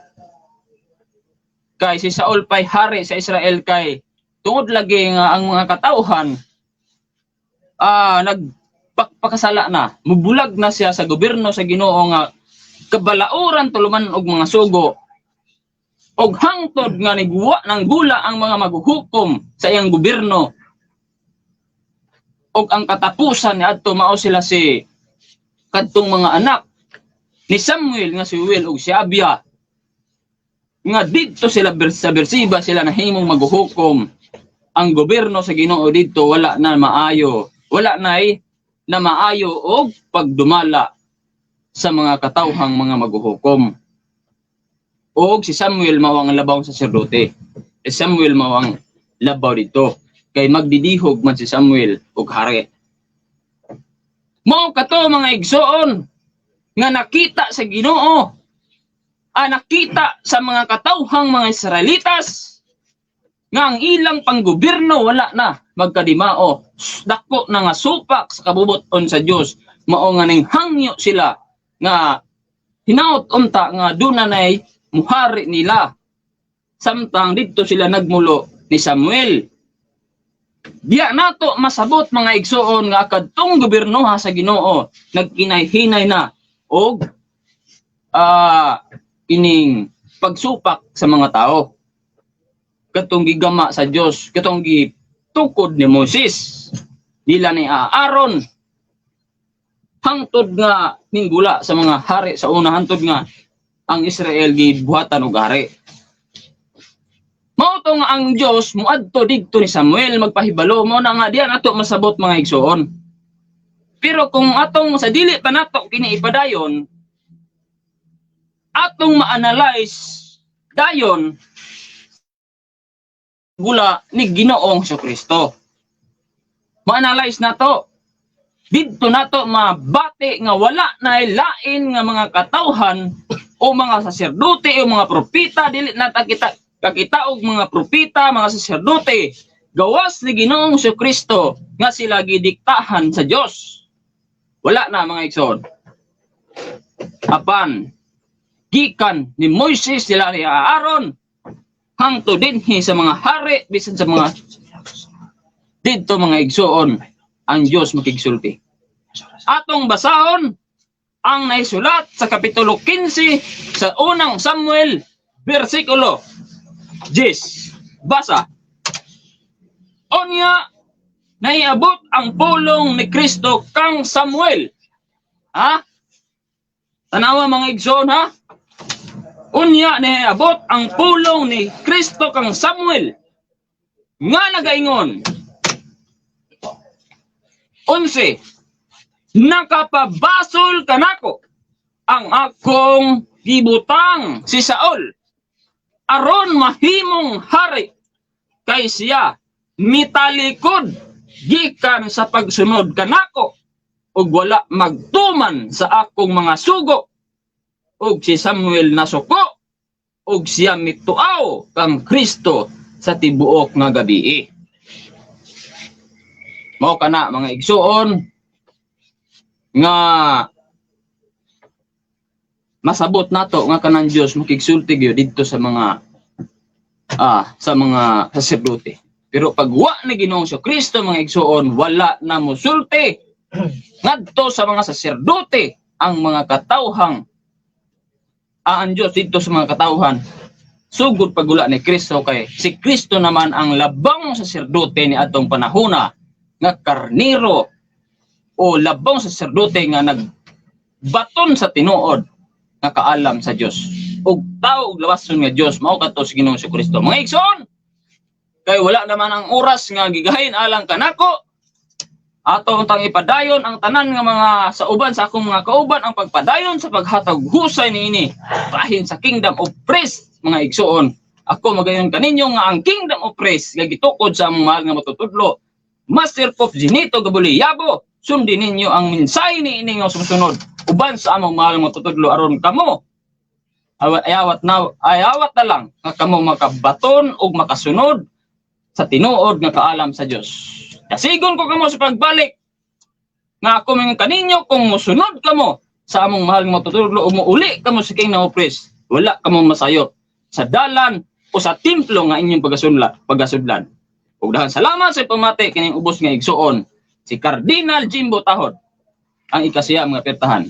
Speaker 5: Kay si Saul pay hari sa Israel kay tungod lagi nga ang mga katawhan nagpakasala na, mubulag na siya sa gobyerno sa Ginoo nga kabalauran tuluman og mga sugo og hangtod nga niguwa ng gula ang mga maghuhukom sa iyang gobyerno, og ang katapusan ni adto mao sila si kadtong mga anak ni Samuel nga si Will ug si Abia, nga didto sila sa Bersiba sila nahimong maghuhukom. Ang gobyerno sa Ginoo didto wala na maayo, wala nay na maayo og pagdumala sa mga katawhang mga maghuhukom. Og si Samuel mao ang labaw saserdote. Si Samuel mao ang labaw dito kay magdidihog man si Samuel og hari. Mao kato, mga igsoon, nga nakita sa Ginoo, nakita sa mga katawhang mga Israelitas nga ang ilang panggobyerno wala na magkadimao, dako na nga supak sa kabubut-on sa Dios. Mao nga ning hangyo sila nga hinaot unta nga duna nay muhari nila, samtang didto sila nagmulo ni Samuel. Diya nato masabot, mga igsoon, nga kadtong gobyernoha sa Ginoo nagkinay-hinay na og Kining pagsupak sa mga tao. Katong gigama sa Dios, katong gitukod ni Moses nila ni Aaron hangtod nga ninggula sa mga hari sa una, hangtod nga ang Israel gibuhatan og hari. Mao to nga ang Dios muadto didto ni Samuel magpahibalo. Mo na nga diyan ato masabot, mga igsoon. Pero kung atong sa dili pa nato kini ipadayon, atong ma-analyze dayon gula ni Ginoong Kristo. Ma-analyze nato. Didto nato mabati nga wala na lain nga mga katawhan o mga saserdote o mga propeta, dili nata kita kakita og mga propeta, mga saserdote gawas ni Ginoong Kristo nga sila gidiktahan sa Dios. Wala na, mga igsoon. Apan gikan ni Moises sila ni Aaron hangtod dinhi sa mga hari, bisan sa mga didto, mga igsoon, ang Dios makigsulti. Atong basahon ang naisulat sa kapitulo 15 sa Unang Samuel, bersikulo 10. Basa. Unya naiabot ang pulong ni Kristo kang Samuel. Ha? Tanawa, mga igsoon, ha? Unya naiabot ang pulong ni Kristo kang Samuel nga nagaingon. 11. Nakapabasol kanako ang akong gibutang si Saul aron mahimong hari kay siya mitalikod gikan sa pagsunod kanako ug wala magtuman sa akong mga sugo. Ug si Samuel nasuko ug siya mituaw kang Kristo sa tibuok nga gabii. Mao kana, mga igsuon, nga masabot nato nga kanang Dios makigsulti gyud didto sa mga saserdote. Pero pag wa ni Ginoong Kristo, mga igsuon, wala na mosulti ngadto sa mga saserdote ang mga katawhang ang Dios didto sa mga katawhan sugod pagula ni Kristo, kay si Kristo naman ang labang saserdote ni atong panahona nga karniro o labang saserdote nga nagbaton sa tinuod nga kaalam sa Dios ug tao ug lawason nga Dios. Mao kadto si Ginoong Kristo, mga igsoon, kay wala naman ang oras nga gigahin alang kanako. Ato tang ipadayon ang tanan nga mga sa uban sa akong mga kauban ang pagpadayon sa paghatag husay niini bahin sa Kingdom of Priests. Mga igsoon, ako magayon kaninyo nga ang Kingdom of Priests nga gitukod sa among mahal nga matutudlo, Master Pope Ginito Gabuli Yabo. Sundin ninyo ang mensahe niini nga sumusunod uban sa among mahal nga matutudlo aron kamo awat ayawat na ayawat na lang nga kamo makabaton ug makasunod sa tinuod nga kaalam sa Dios. Kasigon ko kamo sa pagbalik nga ako mga kaninyo kung musunod kamo sa among mahal nga matutudlo o muuli kamo sa Kingdom of Priests, wala kamo masayop sa dalan o sa templo nga inyong pagasudlan. Ug daghang salamat sa pamati kining ubos nga igsuon, si Cardinal Jimbo Tahod ang ikasiyam nga pertahan.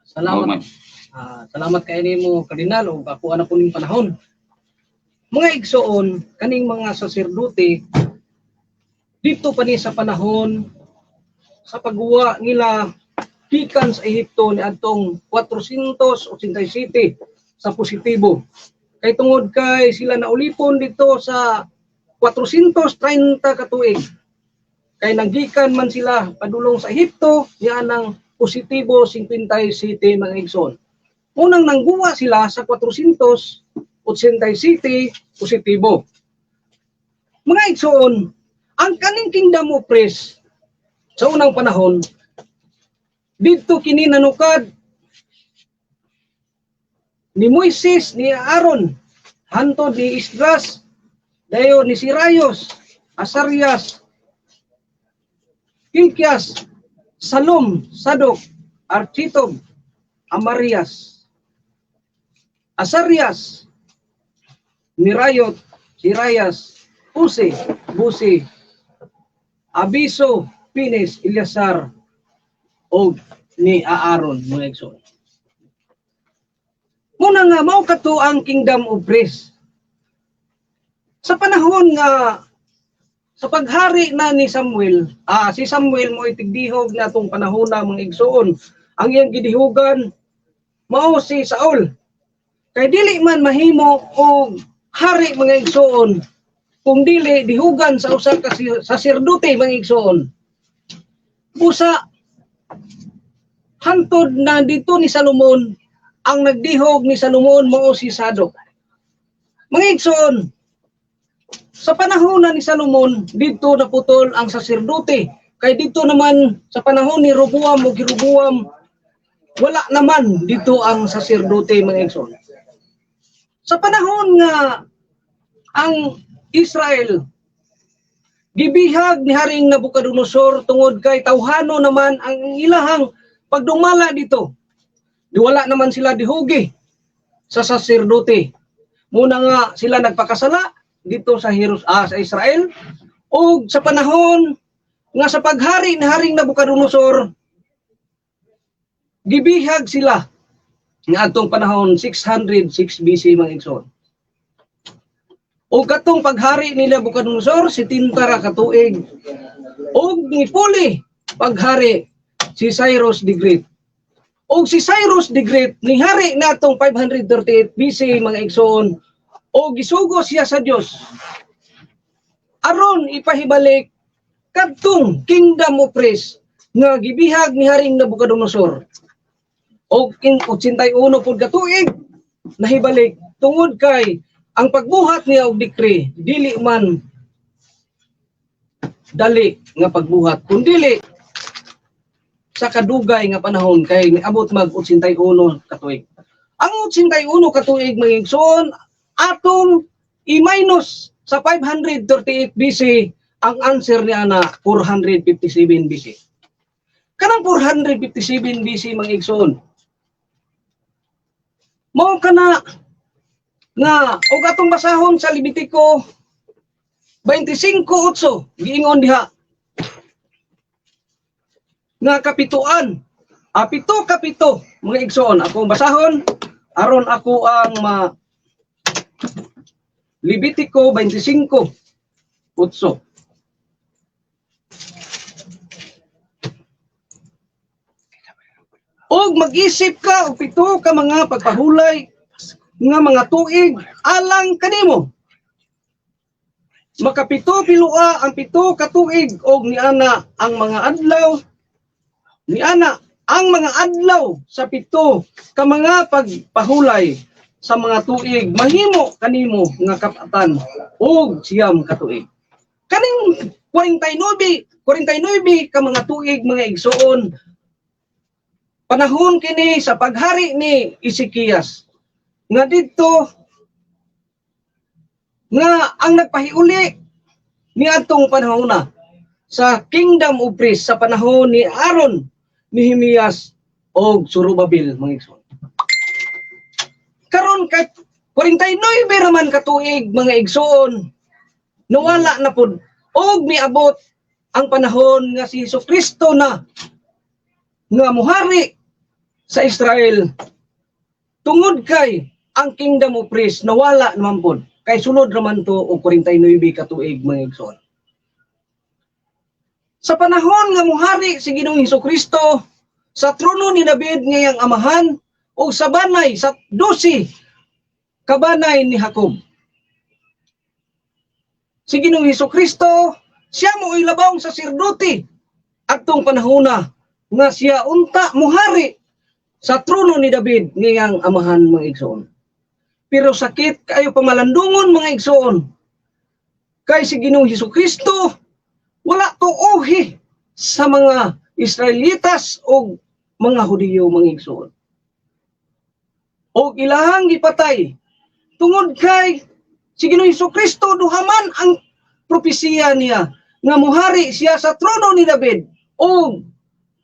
Speaker 2: Salamat. Salamat kay nimo, Kardinal, ug ako na po ning panahon. Mga igsoon, kaning mga saserdote dito pa ni sa panahon sa pagguwa nila gikan sa Ehipto ni adtong 487 sa positibo. Kay tungod kay sila naulipon dito sa 430 ka tuig. Kay nanggikan man sila padulong sa Ehipto niya ng positibo 57, mga igsoon. Unang nangguwa sila sa 487 positibo. Mga igsoon, ang kaning Kingdom of Priests sa unang panahon didto kini nanukad ni Moises, ni Aaron, hantod ni Esdras, dayon ni Sirayos, Asarias, Kilkias, Salom, Sadok, Architob, Amarias, Asarias, Mirayot, Sirayas, Use, Busi, Abiso, Pines, Eleazar, og ni Aaron, mga igsoon. Muna nga mao kato ang kingdom of priests. Sa panahon nga sa paghari na ni Samuel, si Samuel mo itigdihog na atong panahon na, mga igsuon. Ang iyang gidihugan mao si Saul. Kay dili man mahimo og hari, mga igsuon, kung dili dihugan sa usa ka saserdote, mga igsuon. Busa hantod na dito ni Salomon, ang nagdihog ni Salomon mao si Sadok. Mga igsuon, sa panahon na ni Salomon, dito naputol ang saserdote. Kay dito naman sa panahon ni Roboam o Jeroboam, wala naman dito ang saserdote, mga igsoon. Sa panahon nga ang Israel gibihag ni Haring Nabucodonosor tungod kay tawhano naman ang ilahang pagdumala dito. Di wala naman sila dihugi sa saserdote. Muna nga sila nagpakasala dito sa Israel ug sa panahon nga sa paghari ni Haring Nabucodonosor, gibihag sila nga adtong panahon 606 BC, mga igsoon. Ug katong paghari ni Nabucodonosor, 70 ra ka tuig, ug nipuli paghari si Cyrus the Great. Ug si Cyrus the Great nihari natong 538 BC, mga igsoon, o gisugo siya sa Dios aron ipahibalik kadtong kingdom of priests nga gibihag ni Haring Nabucodonosor. Og in 81 pud ka tuig nahibalik tungod kay ang pagbuhat niya og decree dili man dali nga pagbuhat kundili sa kadugay nga panahon kay niabot mag 81 ka tuig. Ang 81 ka tuig, mga igsoon, atong i-minus sa 538 BC, ang answer niya na 457 BC. Kanang 457 BC, mga igsoon, mao kana nga og atong basahon sa Levitico 25:8, giingon diha nga kapituan, pito kapito, mga igsoon. Akong basahon aron ako ang ma Levitico 25:8. Og mag-isip ka og pito ka mga pagpahulay nga mga tuig alang kanimo. Makapito pilua ang 7 ka tuig og niana ang mga adlaw sa 7 ka mga pagpahulay sa mga tuig mahimo kanimo nga kapatan og 9 ka tuig. Kaning 49 ka mga tuig, mga igsoon, panahon kini sa paghari ni Ezekias nga didto nga ang nagpahiuli niadtong panahon na sa kingdom of priests sa panahon ni Aaron, Nehemias og Zorobabel, mga igsoon. Karon kay 49 raman ka tuig, mga igsoon, nawala na pud og miabot ang panahon nga si Jesucristo na nga muhari sa Israel tungod kay ang kingdom of priests nawala naman pud kay sulod raman to og 49 ka tuig, mga igsoon. Sa panahon nga muhari si Ginoong Hesukristo sa trono ni David nga iyang amahan o sa banay sa 12 kabanay ni Jacob. Si Ginoong Hesukristo siya mo labawng saserdote adtong panahona nga siya unta muhari sa trono ni David nga iyang amahan, mga igsoon. Pero sakit kayo pamalandungon, mga igsoon, kay si Ginoong Hesukristo wala tuohi sa mga Israelitas o mga Hudiyo, mga igsoon. Og ilahang gipatay tungod kay si Ginoong Hesukristo duha man ang propesiya niya nga muhari siya sa trono ni David o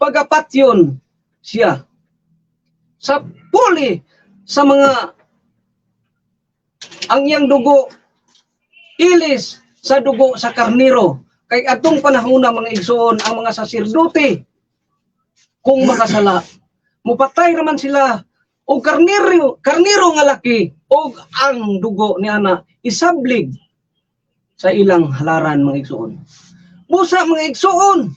Speaker 2: pagapatyon siya sa puli sa mga ang iyang dugo ilis sa dugo sa karniro. Kay atong panahon na, mga igsoon, ang mga saserdote kung makasala mupatay raman sila. Og karniro nga laki og ang dugo ni ana isablig sa ilang halaran, mga igsoon. Busa, mga igsoon,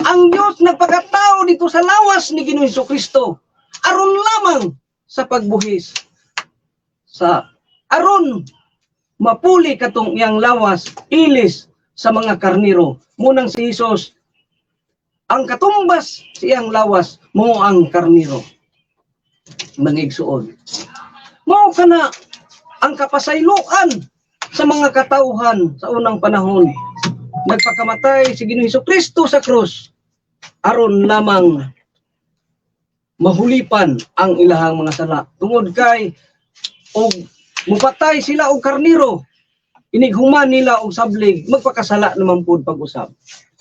Speaker 2: ang Dios nagpakatao dito sa lawas ni Ginoong Kristo aron lamang sa pagbuhis sa aron mapuli katong iyang lawas ilis sa mga karniro. Munang si Jesus ang katumbas sa iyang lawas mo ang karniro, mga igsoon. Mao kana ang kapasayloan sa mga katawhan sa unang panahon. Nagpakamatay si Ginoong Kristo sa krus aron lamang mahulipan ang ilahang mga sala. Tungod kay og mupatay sila og karniro, inighuman nila og sablig, magpakasala naman pud pag-usab.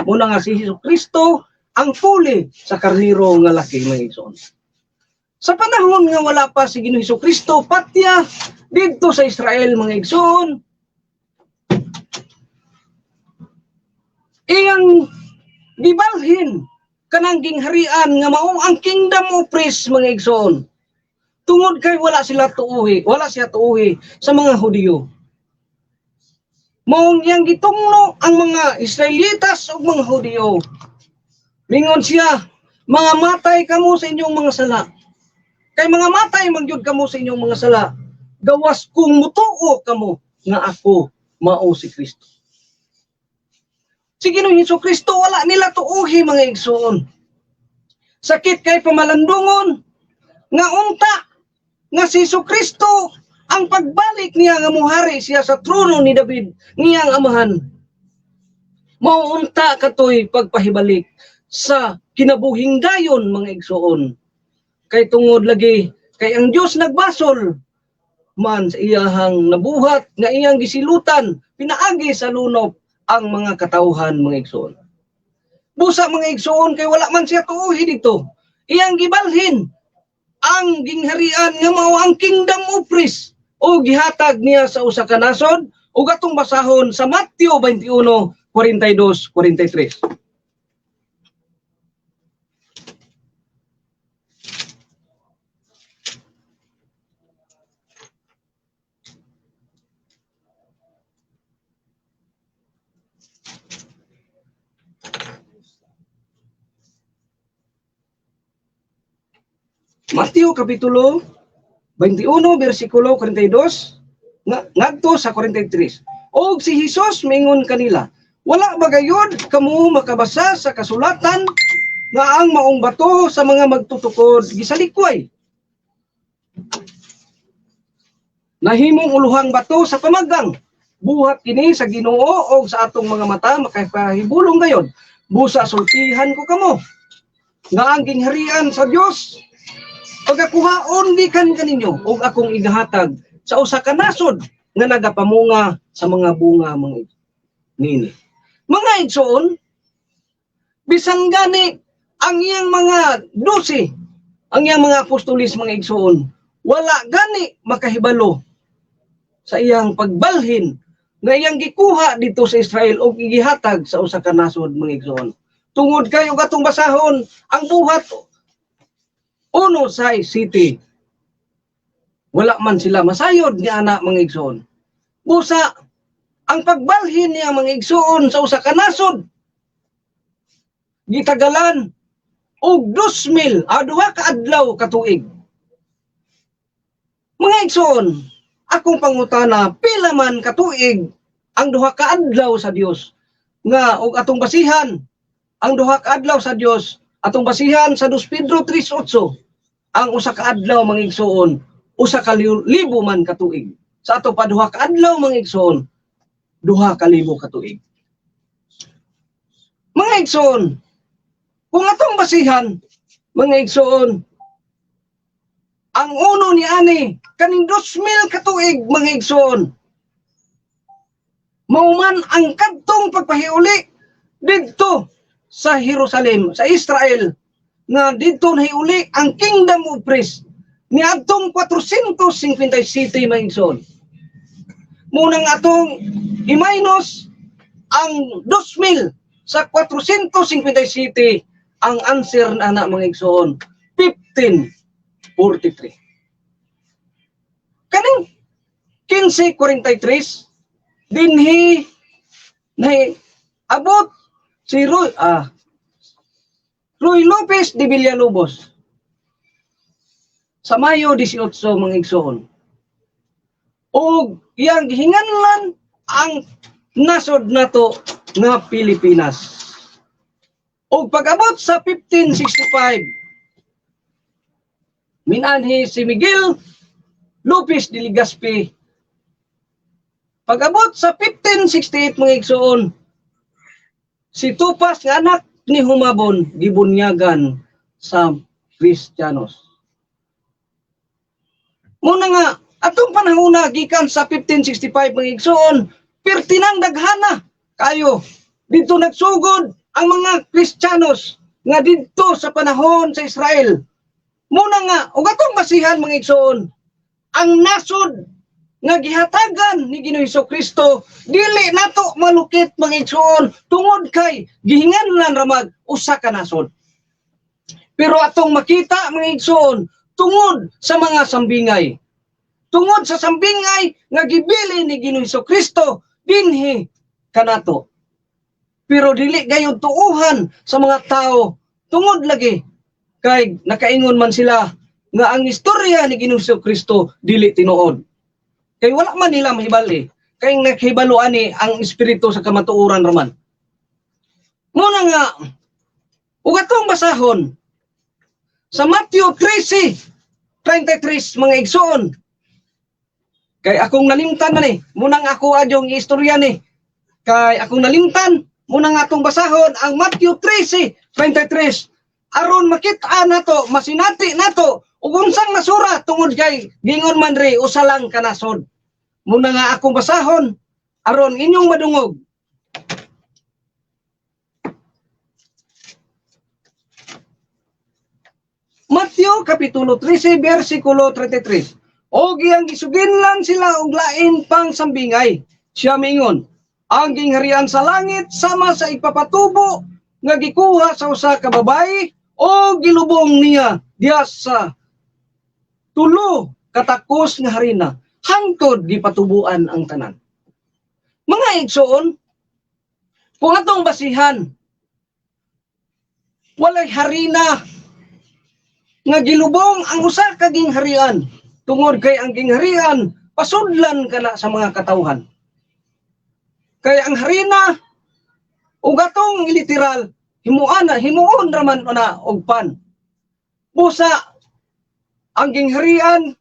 Speaker 2: Muna nga si Hesus Kristo ang puli sa karniro nga laki, mga igsoon. Sa panahon nga wala pa si Ginoong Hesus Kristo patya didto sa Israel, mga igsoon, iyang gibalhin kanang gingharian nga mao ang kingdom of priests, mga igsoon. Tungod kay wala sila tuuhi, wala siya tuuhi sa mga Hudiyo. Maong iyang gitungno ang mga Israelitas ug mga Hudiyo. Mingon siya, "Mga matay kamo sa inyong mga sala. Kay mga matay man gyud kamo sa inyong mga sala. Gawas kung mutuo kamo nga ako mao si Kristo." Si Ginoong Hesus Kristo wala nila tuuhi, mga igsoon. Sakit kay pamalandungon nga unta nga si Hesus Kristo ang pagbalik niya nga muhari siya sa trono ni David ngiyang amahan. Mao unta katoy pagpahibalik sa kinabuhing dayon, mga igsoon. Kay tungod lagi kay ang Dios nagbasol man sa iyahang nabuhat nga iyang gisilutan pinaagi sa lunop ang mga katawhan, mga igsoon. Busa, mga igsoon, kay wala man siya tuuhi dito. Iyang gibalhin ang gingharian nga mao ang kingdom of priests o gihatag niya sa usa ka nasod ug atong basahon sa Mateo 21:42 43. Mateo Kapitulo 21 versikulo 42 ngadto sa 43. Og si Hesus mingon kanila, "Wala ba gayod kamo makabasa sa kasulatan nga ang maong bato sa mga magtutukod gisalikway? Nahimong uluhang bato sa pamagang. Buhat kini sa Ginoo og sa atong mga mata makapahibulong gayod. Busa sultihan ko kamo nga ang gingharian sa Dios pagakuhaon gikan kaninyo og akong igahatag sa usa ka nasod nga nagapamunga sa mga bunga mga nini." Mga igsoon, bisan gani ang iyang mga 12, ang iyang mga apostolis, mga igsoon, wala gani makahibalo sa iyang pagbalhin nga iyang gikuha dito sa Israel og gihatag sa usa ka nasod, mga igsoon. Tungod kay og atong basahon ang buhat 1:6 city. Wala man sila masayod ni ana, mga igsoon. Busa ang pagbalhin niya, mga igsoon, sa usa ka nasod gitagalan og 2,000 2 ka adlaw katuig. Mga igsoon, akong pangutana, pila man katuig ang 2 ka adlaw sa Dios? Nga og atong basihan ang 2 ka adlaw sa Dios, atong basihan sa 2 Pedro 3:8, ang 1 ka adlaw, mga igsoon, 1,000 man katuig. Sa ato pa 2 ka adlaw, mga igsoon, 2,000 katuig. Mga igsoon, kung atong basihan, mga igsoon, ang uno ni ani kaning 2,000 katuig, mga igsoon, mauman ang kadtong pagpahiuli didto sa Jerusalem, sa Israel, nga didto nahiuli ang kingdom of priests niadtong 457, mga igsoon. Munang atong i-minus ang 2,000 sa 457, ang answer na ana, mga igsoon, 15.4. 1543. Kaning 1543 dinhi na abot si Ruy Lopez de Villalobos sa Mayo 18, mga igsoon, og iyang gihinganlan ang nasod nato nga Pilipinas. Og pag-abot sa 1565, minanhi si Miguel Lopez de Legazpi. Pag-abot sa 1568, mga igsoon, si Tupas nga anak ni Humabon gibunyagan sa Kristiyanos. Muna nga atong panahona gikan sa 1565, mga igsoon, pertinang daghana kayo dito nagsugod ang mga Kristiyanos nga didto sa panahon sa Israel. Muna nga ug atong basihan, mga igsoon, ang nasod nga gihatagan ni Ginoong Kristo dili nato malukit, mga igsoon, tungod kay gihinganlan ramag usa ka nasod. Pero atong makita, mga igsoon, tungod sa mga sambingay, tungod sa sambingay nga gibili ni Ginoong Kristo dinhi kanato. Pero dili gayud tuuhan sa mga tao tungod lagi kay nakaingon man sila nga ang istorya ni Ginoong Kristo dili tinuod. Kay wala man nila mahibali. Kay naghibalo ani ang espiritu sa kamatuoran raman. Muna nga ug atong basahon sa Matthew 13:33, mga igsoon. Kay akong nalimtan man eh. Munang ako adyong istorya ni. Kay akong nalimtan, munang atong basahon ang Matthew 13:33 aron makita nato, masinati nato ug unsang nasura tungod kay gingon man ri usa lang ka nasod. Muna nga akong basahon aron inyong madungog. Matthew Kapitulo 13 versikulo 33. O giyang gisuginlan sila og lain pang sambingay. Siya mingon, ang gingharian sa langit sama sa ipapatubo nga gikuha sa usa ka babayi o gilubong niya diya sa tulo katakos nga harina hangtod gipatubuan ang tanan. Mga igsoon, kung atong basihan, walay harina nga gilubong ang usa ka gingharian tungod kay ang gingharian pasudlan kana sa mga katawhan. Kay ang harina ug atong literal himuan na himuon raman na og pan. Busa ang gingharian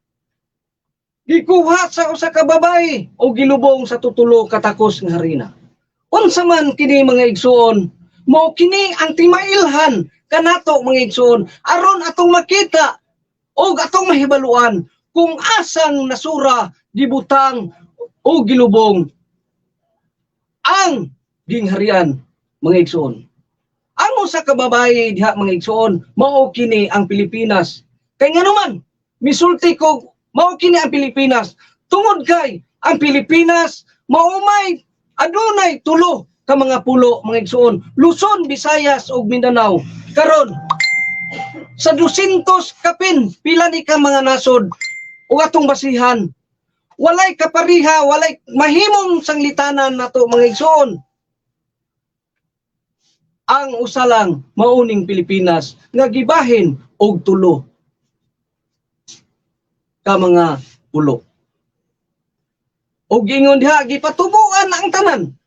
Speaker 2: gikuha sa usa ka babayi o gilubong sa tutulo katakos nga harina. Unsa man kini, mga igsoon, mao kini ang timailhan kanato, mga igsoon, aron atong makita og atong mahibaluan kung asang nasura gibutang o gilubong ang gingharian, mga igsoon. Ang usa ka babayi diha, mga igsoon, mao kini ang Pilipinas. Kay ngano man misulti ko mao kini ang Pilipinas? Tungod kay ang Pilipinas mao may adunay tulo ka mga pulo, mga igsoon: Luzon, Visayas ug Mindanao. Karon sa 200 kapin pila ni ka mga nasod ug atong basihan, walay kapariha, walay mahimong sanglitanan nato, mga igsoon. Ang usa lang mauning Pilipinas nga gibahin og tulo ka mga pulo. Og ingon diha gipatubuan ang tanan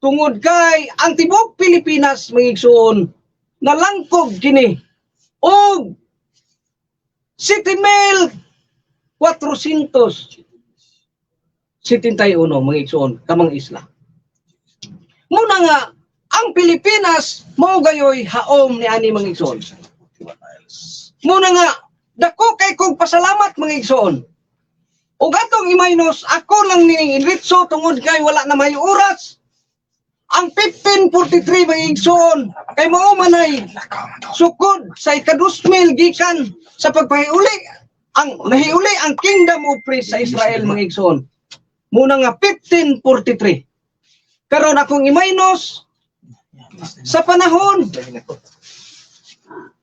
Speaker 2: tungod kay ang tibuok Pilipinas, mga igsoon, nalangkob kini og 7,471, mga igsoon, kamang isla. Muna nga ang Pilipinas mao gayoy haom ni ani, mga igsoon. Muna nga dako kay kog pasalamat, mga igsoon. Ug atong i-minus ako lang ni Enritzo tungod kay wala na may oras. Ang 1543, mga igsoon, kay mao manay sukod sa ikadusmil gikan sa pagpahiuli ang nahiuli ang Kingdom of Priests sa Israel, mga igsoon. Muna nga 1543. Karon akong i-minus sa panahon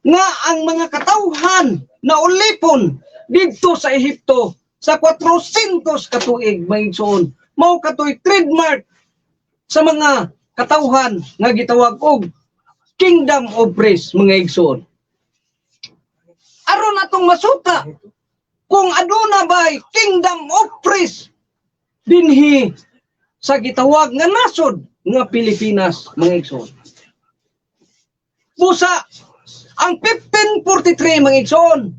Speaker 2: Nga ang mga katawhan na ulipon didto sa Ehipto sa 400 katuig, mga igsoon, mao katoy trademark sa mga katawhan nga gitawag og Kingdom of Priests, mga igsoon. Aron atong masuta kung aduna bay Kingdom of Priests dinhi sa gitawag nga nasod nga Pilipinas, mga igsoon. Busa ang 1543, mga igsoon,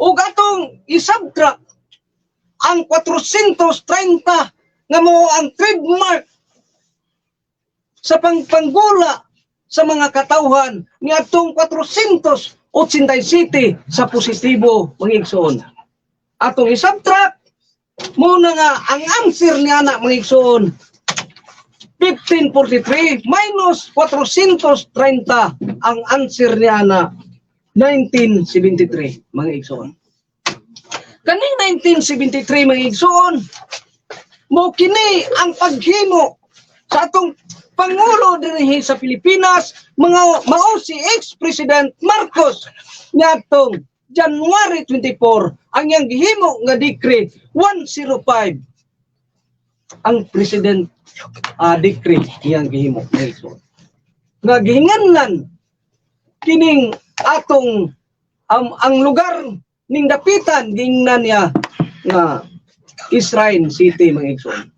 Speaker 2: ug atong isubtract ang 430 nga mao ang trademark sa pangpanggula sa mga katawhan niadtong 487 sa positibo, mga igsoon. Atong isubtract mao na nga ang answer niya na, mga igsoon, 1543 minus 430, ang answer niya na 1973, mga igsoon. Kaning 1973, mga igsoon, mo kini ang paghimo sa atong pangulo dinhi sa Pilipinas, mga mao si ex-President Marcos, niadtong January 24 ang iyang gihimo nga decree 105, ang president decree iyang gihimo, mga igsoon, nga gihinganlan kining atong ang lugar ning Dapitan, gingnan niya nga Israel City, mga igsoon.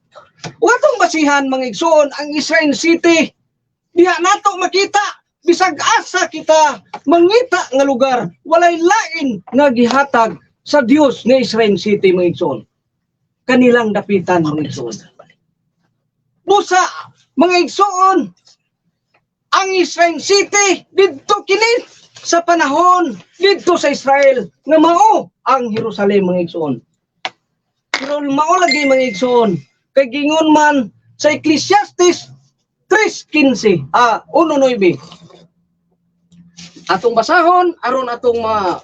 Speaker 2: Ug atong basihan, mga igsoon, ang Israel City, diha nato makita bisag asa kita mangita nga lugar, walay lain nga gihatag sa Dios nga Israel City, mga igsoon, kanilang Dapitan, mga igsoon. Busa, mga igsoon, ang Israel City didto kini sa panahon didto sa Israel nga mao ang Jerusalem, mga igsoon. Pero mao lagi, mga igsoon, kay gingon man sa Ecclesiastes 3:15, 1:9. Atong basahon aron atong ma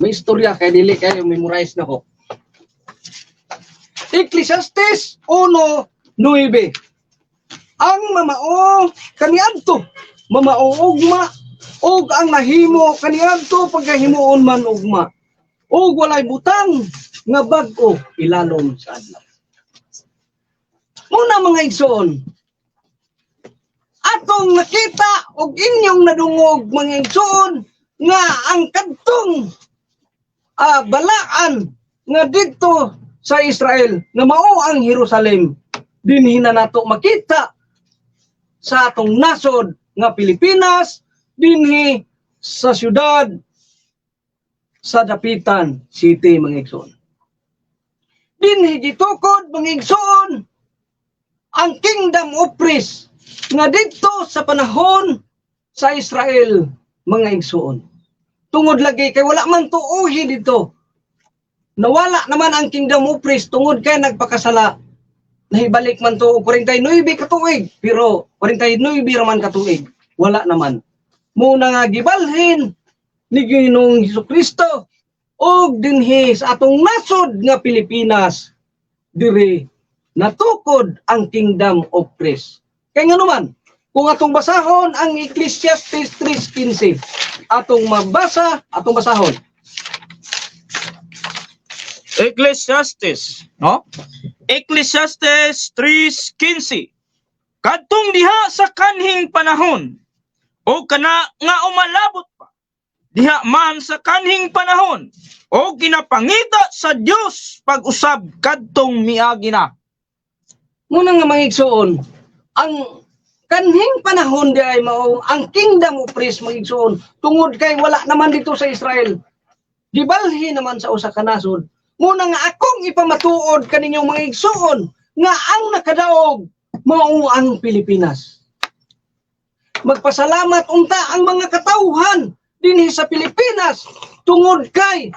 Speaker 2: may istorya kay dili kayo memorize na ko. Ecclesiastes 1:9. Ang mamao kaniadto mamao ugma ug ang nahimo kaniadto pagkahimuon man ugma ug walay butang nga bag-o ilalom sa adlaw. Muna, mga igsoon, atong nakita og inyong nadungog, mga igsoon, nga ang kadtong balaan nga didto sa Israel nga mao ang Jerusalem, dinhi na nato makita sa atong nasod nga Pilipinas, dinhi sa syudad sa Dapitan City, mga igsoon. Dinhi gitukod, mga igsoon, ang Kingdom of Priests nga didto sa panahon sa Israel, mga igsoon. Tungod lagi kay wala man tuuhi dito. Nawala naman ang Kingdom of Priests tungod kay nagpakasala. Nahibalik man to og 49 ka tuig, pero 49 ra man ka tuig, wala naman. Muna nga gibalhin ni Ginoong Hesus Kristo og dinhi sa atong nasod nga Pilipinas, diri natukod ang Kingdom of Priests. Kay ngano man, kung atong basahon ang Ecclesiastes 3:15, atong mabasa, atong basahon.
Speaker 3: Ecclesiastes, no? Ecclesiastes 3:15. Kadtong diha sa kanhing panahon o kana nga umalabot pa. Diha man sa kanhing panahon o ginapangita sa Dios pag-usab kadtong miagi na.
Speaker 2: Muna nga, mga igsoon, ang kanhing panahon di ay mao ang Kingdom of Priests, mga igsoon, tungod kay wala naman dito sa Israel. Gibalhin naman sa usa ka nasod. Muna nga akong ipamatuod kaninyong, mga igsoon, nga ang nakadaog mao ang Pilipinas. Magpasalamat unta ang mga katawhan dinhi sa Pilipinas tungod kay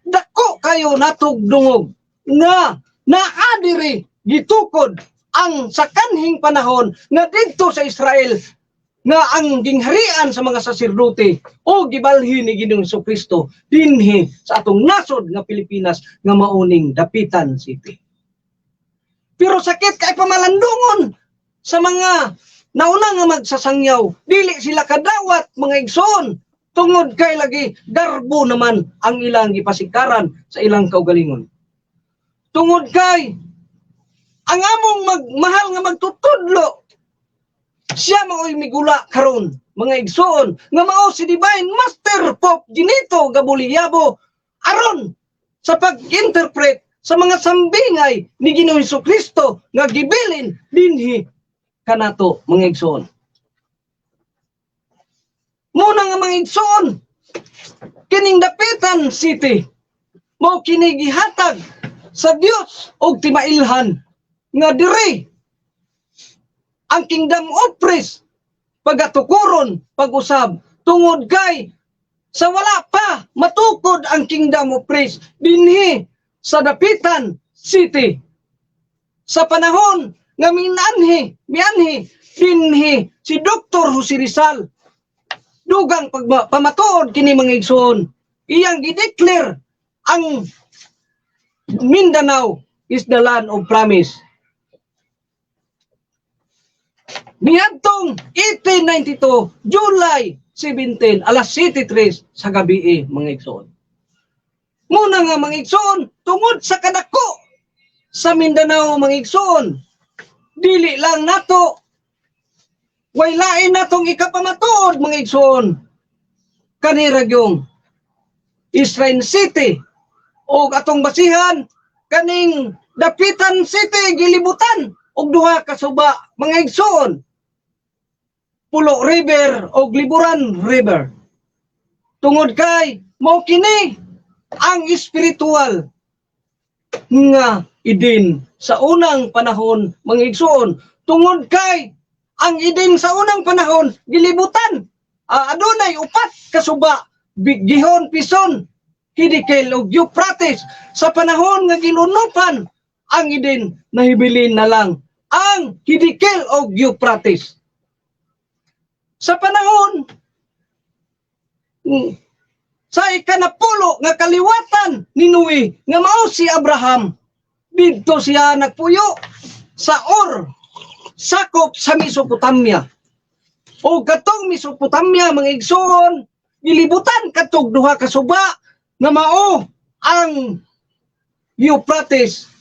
Speaker 2: dako kayo natog dungog nga naa diri gitukod ang sa kanhing panahon nga didto sa Israel nga ang gingharian sa mga saserdote o gibalhin ni Ginoong Kristo dinhi sa atong nasod nga Pilipinas nga mauning Dapitan City. Pero sakit kay pamalandungon sa mga nauna nga magsasangyaw, dili sila kadawat, mga igsoon. Tungod kay lagi garbo naman ang ilang gipasikaran sa ilang kaugalingon. Tungod kay ang among magmahal nga magtutudlo, siya mao'y migula karon, mga igsoon, nga mao si Divine Master Pope Ginito Gabuliyabo, aron sa pag-interpret sa mga sambingay ni Ginoong Kristo nga gibilin dinhi kanato, mga igsoon. Muna nga, mga igsoon, kining Dapitan City mao kini gihatag sa Dios og timailhan nga diri ang Kingdom of Priests pagatukuron pag-usab, tungod kay sa wala pa matukod ang Kingdom of Priests dinhi sa Dapitan City, sa panahon nga minanhi mianhi dinhi si Dr. Jose Rizal, dugang pamatuod kini, mga igsoon, iyang gideclare ang Mindanao is the land of promise niadtong 1892, July 17, alas 7:03 sa gabi eh, mga igsoon. Muna nga, mga igsoon, tungod sa kadako sa Mindanao, mga igsoon, dili lang nato, way lain natong ikapamatuod, mga igsoon, kanira yung Israel City o atong basihan kaning Dapitan City gilibutan og duha ka suba, mga igsoon, Pulo River o Liburan River, tungod kay mao kini ang espiritual nga Eden sa unang panahon, mga igsoon, tungod kay ang Eden sa unang panahon gilibutan, adunay upat ka suba: Gihon, Pison, Hidikel ug Euphrates. Sa panahon nga gilunupan ang Eden, nahibilin na lang ang Hidikel ug Euphrates. Sa panahon sa ikanapulo nga kaliwatan ni Noe nga mao si Abraham, didto siya nagpuyo sa Ur, sakop sa Mesopotamia. O katong Mesopotamia, mga igsoon, gilibutan katong duha ka suba nga mao ang Euphrates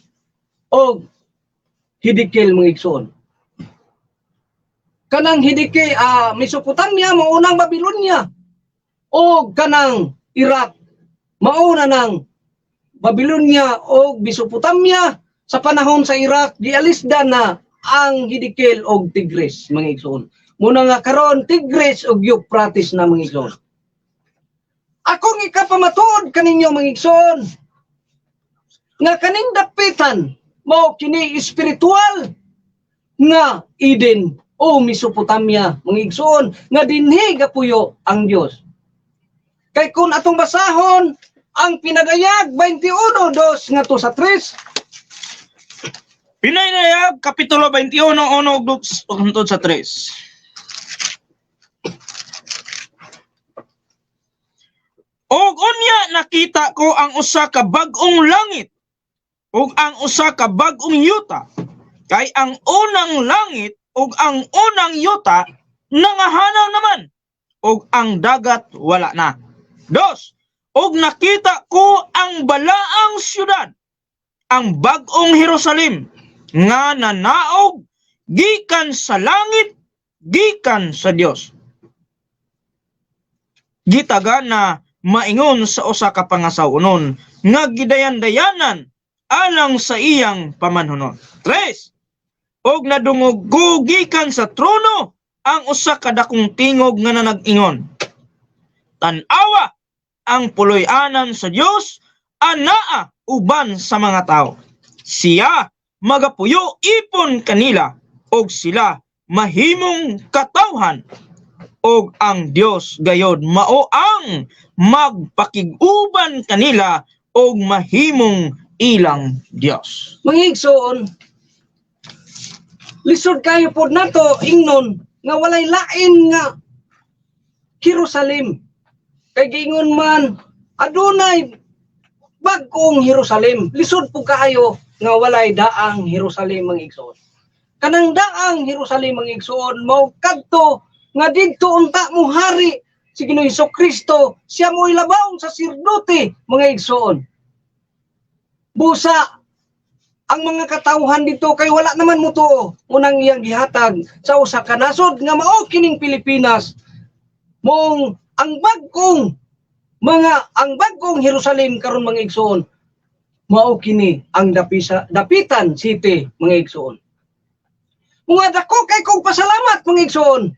Speaker 2: o Hidikel, mga igsoon. Kanang Hidike, Mesopotamia maunang Babylonia o kanang Iraq mauna ng Babylonia o Mesopotamia. Sa panahon sa Iraq, gialisda na ang Hidikel og Tigris, mga igsoon. Muna nga karon Tigris og Euphrates na, mga igsoon. Akong ikapamatuod kaninyo, mga igsoon, nga kaning Dapitan mao kini espiritual nga Eden o Mesopotamia, mga igsoon, nga dinhi gapuyo ang Dios. Kay kung atong basahon ang Pinadayag 21:2 ngadto sa 3.
Speaker 3: Pinadayag Kapitulo 21, 1 ug 2 hangtod sa 3. Og unya nakita ko ang usa ka bag-ong langit ug ang usa ka bag-ong yuta, kay ang unang langit ug ang unang yuta nangahanaw naman ug ang dagat wala na. Dos, ug nakita ko ang balaang syudad, ang bag-ong Jerusalem, nga nanaog gikan sa langit, gikan sa Dios. Gitaga na maingon sa usa ka pangasawonon nga gidayan-dayanan alang sa iyang pamanhunon. Tres, og nadungog ko gikan sa trono ang usa ka dakong tingog nga nanag-ingon: "Tan-awa, ang puloy-anan sa Dios anaa uban sa mga tao. Siya magapuyo ipon kanila og sila mahimong katawhan og ang Dios gayod mao ang magpakig-uban kanila og mahimong ilang Dios."
Speaker 2: Mga igsoon, lisod kayo pod nato ingnon nga walay lain nga Jerusalem. Kay giingon man adunay bag-ong Jerusalem. Lisod po kaayo nga walay daang Jerusalem, mga igsoon. Kanang daang Jerusalem, mga igsoon, mao kadto nga didto unta mo hari si Ginoong Hesus Kristo, siya mo'y labawng saserdote, mga igsoon. Busa ang mga katawhan dito kay wala naman mutuo unang iyang gihatag sa usa ka nasod nga mao kining Pilipinas, moong ang bag-ong Jerusalem karon, mga igsoon, mao kini ang Dapitan City, mga igsoon. Mga dako kay kong pasalamat, mga igsoon,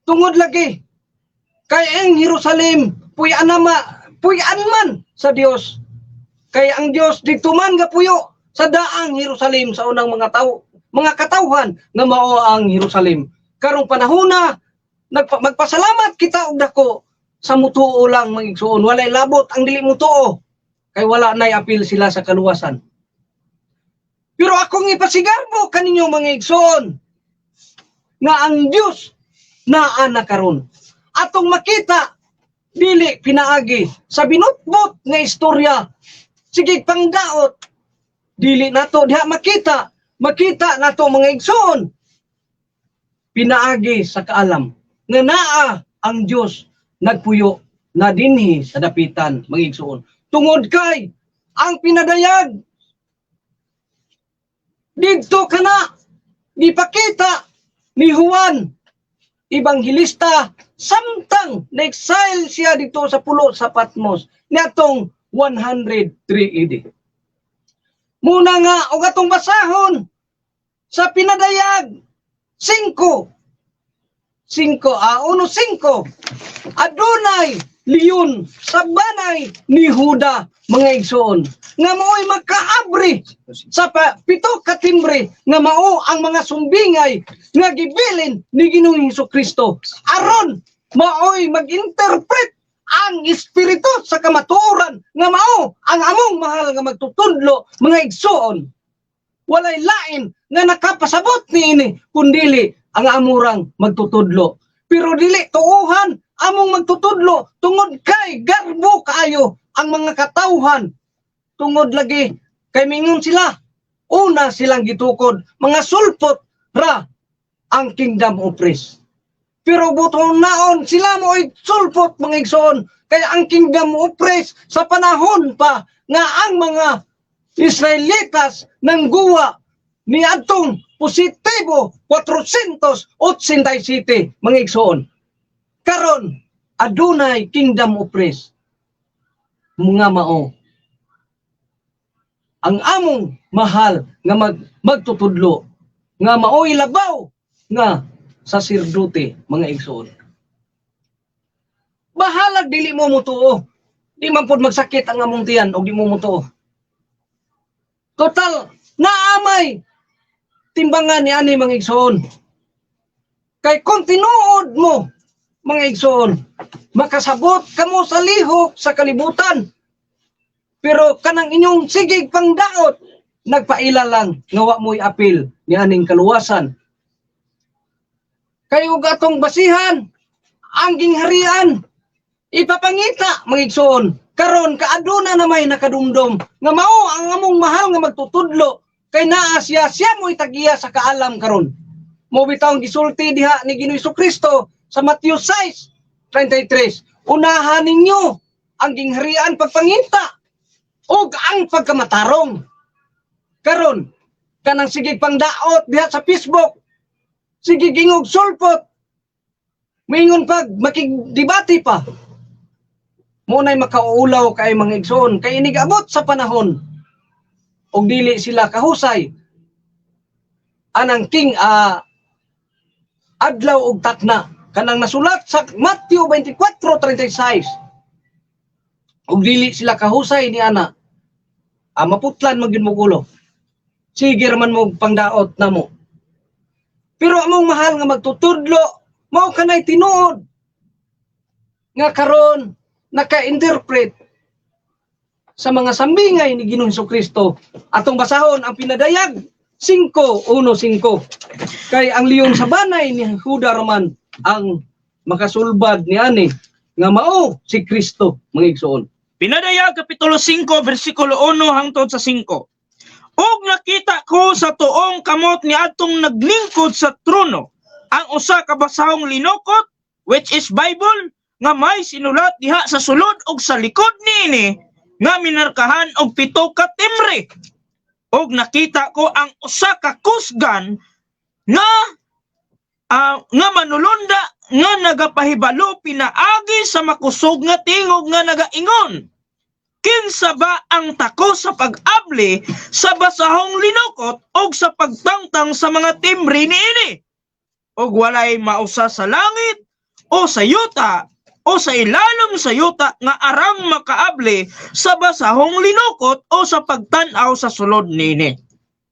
Speaker 2: tungod lagi kay ang Jerusalem puy-an nama puy-an man sa Dios, kay ang Dios dito man gapuyo sa daang Jerusalem sa unang mga tao, mga katawhan nga mao ang Jerusalem karong panahona. Magpasalamat kita og dako sa mutuo lang, mga igsoon. Walay labot ang dili mutuo kay wala nay apil sila sa kaluwasan. Pero akong ipasigarbo kaninyo, mga igsoon, nga ang Dios naa na karon. Atong makita dili pinaagi sa binutbot nga istorya, sige pangdaot, dili nato diha makita. Makita nato, mga igsoon, pinaagi sa kaalam nga naa ang Dios nagpuyo na dinhi sa Dapitan, mga igsoon, tungod kay ang pinadayag didto kana gipakita ni Juan Evangelista samtang na-exile siya dito sa pulo sa Patmos niadtong 103 AD. Muna nga og atong basahon sa Pinadayag 5 5 a 1 5, adunay leon sa banay ni Huda, mga igsoon, nga mao'y makaabri sa pito ka timbre, nga mao ang mga sumbingay nga gibilin ni Ginoong Hesus Kristo aron mao'y mag-interpret ang espiritu sa kamatuoran, nga mao ang among mahal nga magtutudlo, mga igsoon. Walay lain nga nakapasabot niini kundili ang amurang magtutudlo, pero dili tuuhan among magtutudlo tungod kay garbo kaayo ang mga katawhan, tungod lagi kay mingon sila una silang gitukod mga sulpot ra ang kingdom of priests. Pero buton naon sila mo'y sulpot, mga igsoon, kaya ang kingdom of priests sa panahon pa nga ang mga Israelitas nang guwa ni adtong positibo 487, mga igsoon. Karon adunay kingdom of priests mga mao ang among mahal nga magtutudlo nga maoy labaw nga saserdote, mga igsoon. Bahalag dili mo mutuo. Di man pod magsakit ang among tiyan og di mo mutuo. Total, naamay timbangan ni ani, mga igsoon. Kay kung tinuod mo, mga igsoon, makasabot kamo sa lihok sa kalibutan. Pero kanang inyong sigig pangdaot, nagpaila lang nga wa mo'y apil ni aning kaluwasan. Kay ug atong basihan ang gingharian ipapangita, mga igsoon, karon kaaduna na may nakadumdom nga mao ang among mahal nga magtutudlo, kay naa siya, siya mo'y tagiya sa kaalam karon. Mo bitaw ang gisulti diha ni Ginoong Kristo sa Matthew 6:33, "Unahan ninyo ang gingharian pagpangita ug ang pagkamatarong." Karon kanang sige pangdaot diha sa Facebook, sige gingog sulpot, mingon pag makigdebate pa, mo nay makauulaw kay, mga igsoon, kay inigabot sa panahon og dili sila kahusay anang king adlaw og takna kanang nasulat sa Matthew 24:36. Og dili sila kahusay ni ana, maputlan man gyud mo gulo, sige raman mo pangdaot namo. Pero among mahal nga magtutudlo mao kanay tinuod nga karon naka-interpret sa mga sambingay ni Ginoong Kristo. Atong basahon ang Pinadayag 5:1-5, kay ang leon sa banay ni Juda raman ang makasulbad ni ani nga mao si Kristo, mga igsoon.
Speaker 3: Pinadayag Kapitulo 5 versikulo 1 hangtod sa 5. Ug nakita ko sa tuong kamot ni adtong naglingkod sa trono ang usa ka basahong linukot, which is Bible, nga may sinulat diha sa sulod ug sa likod niini nga minarkahan og pito ka timbre. Og nakita ko ang usa ka kusgan nga nga manulunda nga nagapahibalo pinaagi sa makusog nga tingog nga nagaingon, "Kinsa ba ang takos sa pag-abli sa basahong linukot og sa pagtangtang sa mga timbre niini?" Og walay mausa sa langit o sa yuta o sa ilalom sa yuta nga arang makaabli sa basahong linukot o sa pagtan-aw sa sulod niini.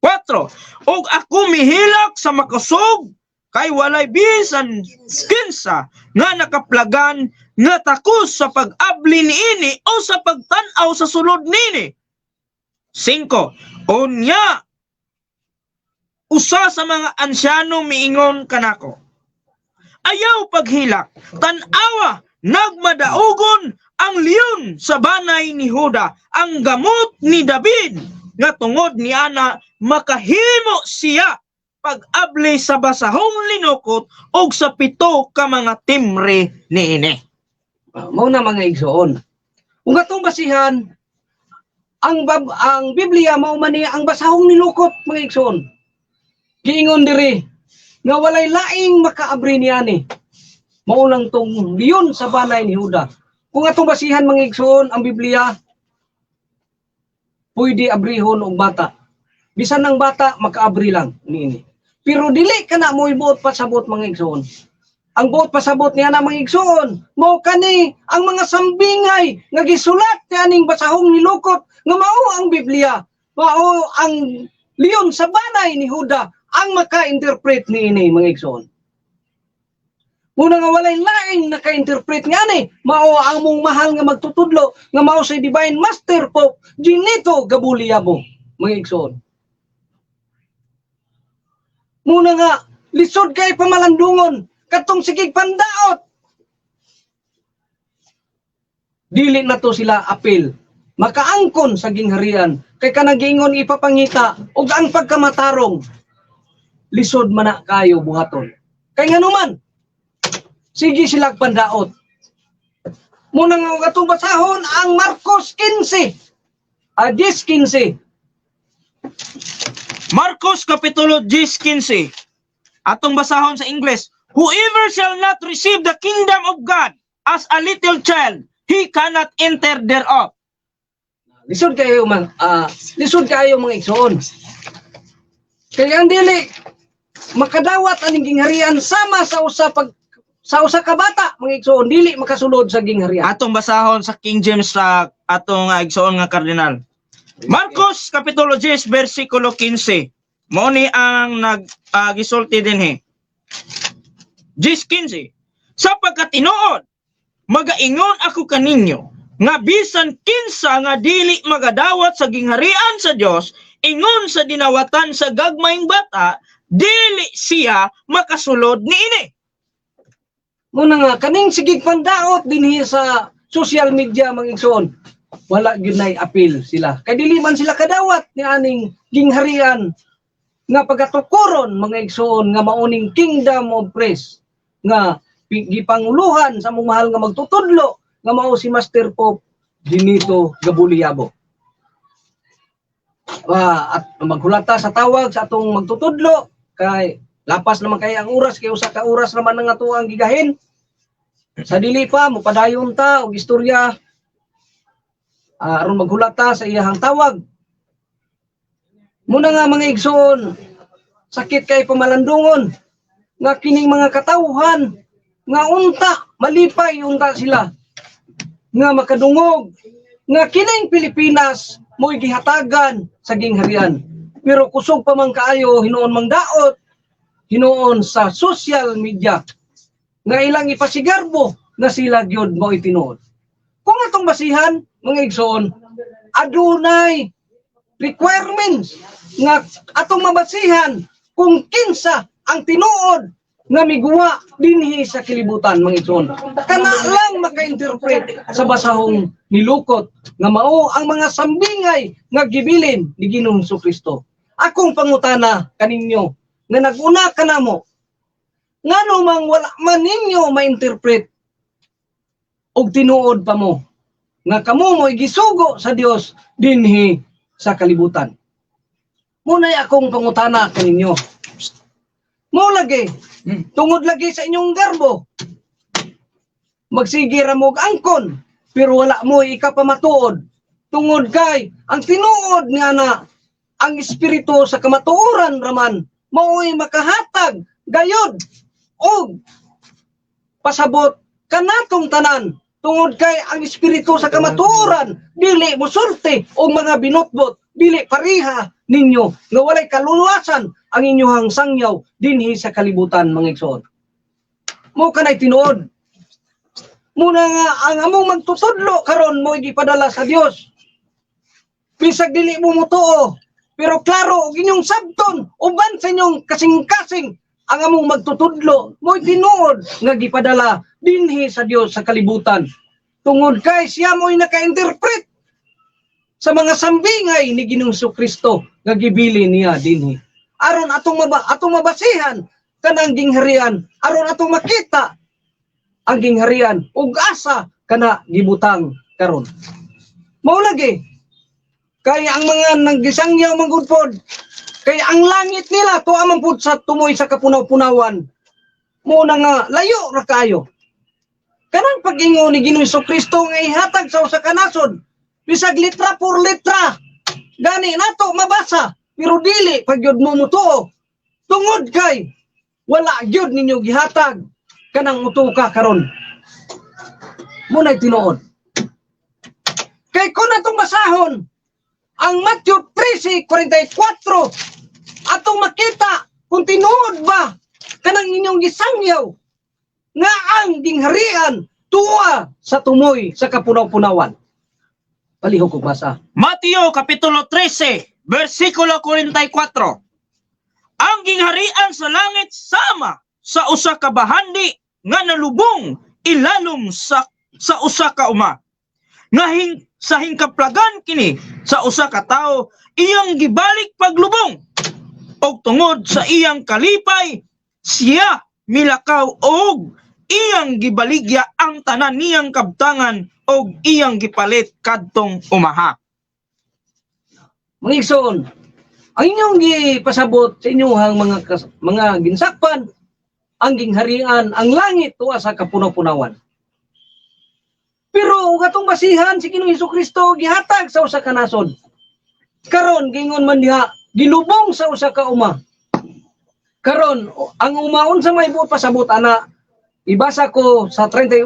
Speaker 3: 4. Og ako mihilak sa makusog kay walay bisan kinsa nga nakaplagan nga takos sa pag-abli niini o sa pagtan-aw sa sulod niini. 5. Unya usa sa mga ansyano miingon kanako, "Ayaw paghilak, tan-awa, nagmadaugon ang leon sa banay ni Juda, ang gamot ni David, nga tungod ni ana makahimo siya pag-abli sa basahong linukot og sa pito ka mga timbre niini."
Speaker 2: Mao na, mga igsoon. Kung atong basihan, ang Biblia mao man ni ang basahong nilukot, mga igsoon. Giingon diri nga walay laing makaabri niani. Mao lang tong leon sa banay ni Huda. Kung atong basihan, mga igsoon, ang Biblia pwede abrihon og bata. Bisan ang bata makaabri lang niini. Pero dili kana mo buot pasabot, mga igsoon. Ang buot pasabot niya na, mga igsoon, mao kani ang mga sambingay nga gisulat nianing basahong nilukot nga mao ang Biblia, mao ang leon sa banay ni Huda ang maka-interpret niini, mga igsoon. Muna nga walay laing naka-interpret nga ni, mao ang mong mahal nga magtutudlo nga mao si Divine Master Pope Ginito Gabuliyabo, mga igsoon. Muna nga lisod kay pamalandungon katong sigig pandaot. Dili na to sila apil makaangkon sa gingharian kay kanang giingon ipapangita og ang pagkamatarong, lisod man na kayo buhaton. Kay nganuman sige sila pandaot. Muna nga og atong basahon ang Marcos 15, 10:15.
Speaker 3: Marcos Kapitulo 10:15. Atong basahon sa English. "Whoever shall not receive the kingdom of God as a little child, he cannot enter thereof."
Speaker 2: Lisod kayo, mga igsoon. Kaya ang dili makadawat aning gingharian sama sa usa ka bata, mga igsoon, dili makasulod sa gingharian.
Speaker 3: Atong basahon sa King James sa atong igsoon nga kardinal. Marcos Kapitulo 10 versikulo 15. Mao ni ang nag gisulti dinhi. 10:15. "Sapagkat tinuod, magaingon ako kaninyo nga bisan kinsa nga dili magadawat sa gingharian sa Dios ingon sa dinawatan sa gagmayng bata, dili siya makasulod niini."
Speaker 2: Muna nga kaning sigig pandaot dinhi sa social media, mga igsoon, wala gyud nay apil sila. Kay dili man sila kadawat ni aning gingharian nga pagatukoron, mga igsoon, nga mauning kingdom of praise nga gipanguluhan sa mong mahal nga magtutudlo nga mao si Master Pope Dinito Gabuliyabo. At maghulata sa tawag sa atong magtutudlo kay lapas naman kay ang oras, kay usa ka oras naman ang ato ang gigahin. Sa dili pa mopadayon ta og istorya, aron maghulata sa iyahang tawag. Muna nga, mga igsoon, sakit kay pamalandungon nga kining mga katawhan nga unta malipay unta sila nga makadungog nga kining Pilipinas mo'y gihatagan sa gingharian. Pero kusog pa man kaayo hinuon mangdaot hinuon sa social media nga ilang ipasigarbo nga sila gyud mo'y tinuod. Kung atong basihan, mga igsoon, adunay requirements nga atong mabasihan kung kinsa ang tinuod nga miguwa dinhi sa kilibutan, mga igsoon. Kana lang maka-interpret sa basahong nilukot nga mao ang mga sambingay nga gibilin ni Ginoong Kristo. Akong pangutana kaninyo nga naguna kanamo, ngano mang wala man ninyo ma-interpret Og tinuod pa mo nga kamo mo'y gisugo sa Dios dinhi sa kalibutan. Muna'y akong pangutana kaninyo. Mo lagi, tungod lagi sa inyong garbo, magsige ra mo og angkon, pero wala mo ikapamatuod. Tungod kay ang tinuod nga na ang espiritu sa kamatuoran raman mao'y makahatag gayod og pasabot kanatong tanan, tungod kay ang espiritu sa kamatuoran dili mosulti og mga binotbot, dili pareha ninyo nga walay kaluluwasan ang inyuhang sangyaw dinhi sa kalibutan. Mga igsoon, mo kanay tinuod. Muna nga ang among magtutudlo karon mo gipadala sa Dios. Bisag dili mo motuo, pero klaro og inyong sabton uban sa inyong kasing-kasing, ang among magtutudlo mo'y tinuod nga gipadala dinhi sa Dios sa kalibutan. Tungod kay siya mo'y naka-interpret sa mga sambingay ni Ginoong Kristo nga gibili niya dinhi. Aron atong mabasihan kanang gingharian, aron atong makita ang gingharian ug asa kana gibutang karon. Mao lagi kay ang mga nanggisangyaw man gud pod kay ang langit nila tuwa man pud sa tumoy sa kapunaw-punawan. Mo na nga layo ra kaayo. Kanang pag-ingon ni Ginoong Kristo nga ihatag sa usa ka nasod, bisag litra por litra gani nato mabasa, pero dili pag gyud mo mutuo tungod kay wala gyud ninyo gihatag kanang mutuo ka karon. Muna'y tinuod. Kay kung atong basahon ang Matthew 13:44, atong makita kung tinuod ba kanang inyong gisangyaw nga ang gingharian tuwa sa tumoy sa kapunaw-punawan. Palihog kog basa.
Speaker 3: Mateo Kapitulo 13, versikulo 44. Ang gingharian sa langit sama sa usa ka bahandi nga nalubong ilalom sa usa ka uma. Nga sa hingkaplagan kini sa usa ka tawo, iyang gibalik paglubong. Og tungod sa iyang kalipay, siya milakaw og iyang gibaligya ang tanan niyang kabtangan og iyang gipalit kadtong umaha.
Speaker 2: Mga igsoon, ang inyong gipasabot sa inyong mga ginsakpan, ang gingharian, ang langit tuwa sa kapunaw-punawan. Pero ug atong basihan si Ginoong Kristo gihatag sa usa ka nasod. Karon gingon man diha, gilubong sa usa ka uma. Karon ang uma, unsa may buot pasabot ana? Ibasa ko sa 38,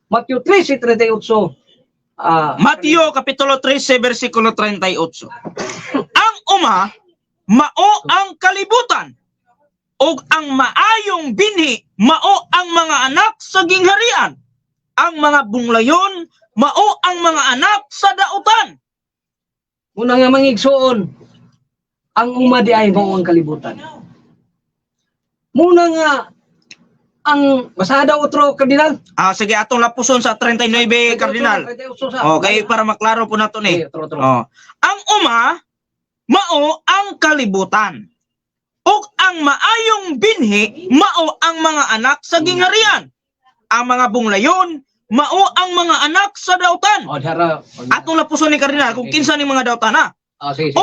Speaker 2: Matthew 13:38.
Speaker 3: Mateo Kapitulo 13, versikulo 38. Ang uma mao ang kalibutan ug ang maayong binhi mao ang mga anak sa gingharian. Ang mga bunglayon mao ang mga anak sa dautan.
Speaker 2: Una nga, mga igsoon, ang uma di ay mao ang kalibutan. Muna nga ang basada otro, Kardinal.
Speaker 3: Ah, sige, atong lapuson sa 39, Kardinal.
Speaker 2: 38 sa.
Speaker 3: Okay, para maklaro po nato ni.
Speaker 2: Okay, otro, otro.
Speaker 3: Oh. Ang uma mao ang kalibutan. Ug ang maayong binhi mao ang mga anak sa gingharian. Ang mga bunglayon mao ang mga anak sa dautan.
Speaker 2: Oh, dara.
Speaker 3: Atong lapuson ni Kardinal kung kinsa ni mga dautan ha.
Speaker 2: Ah, sige, sige.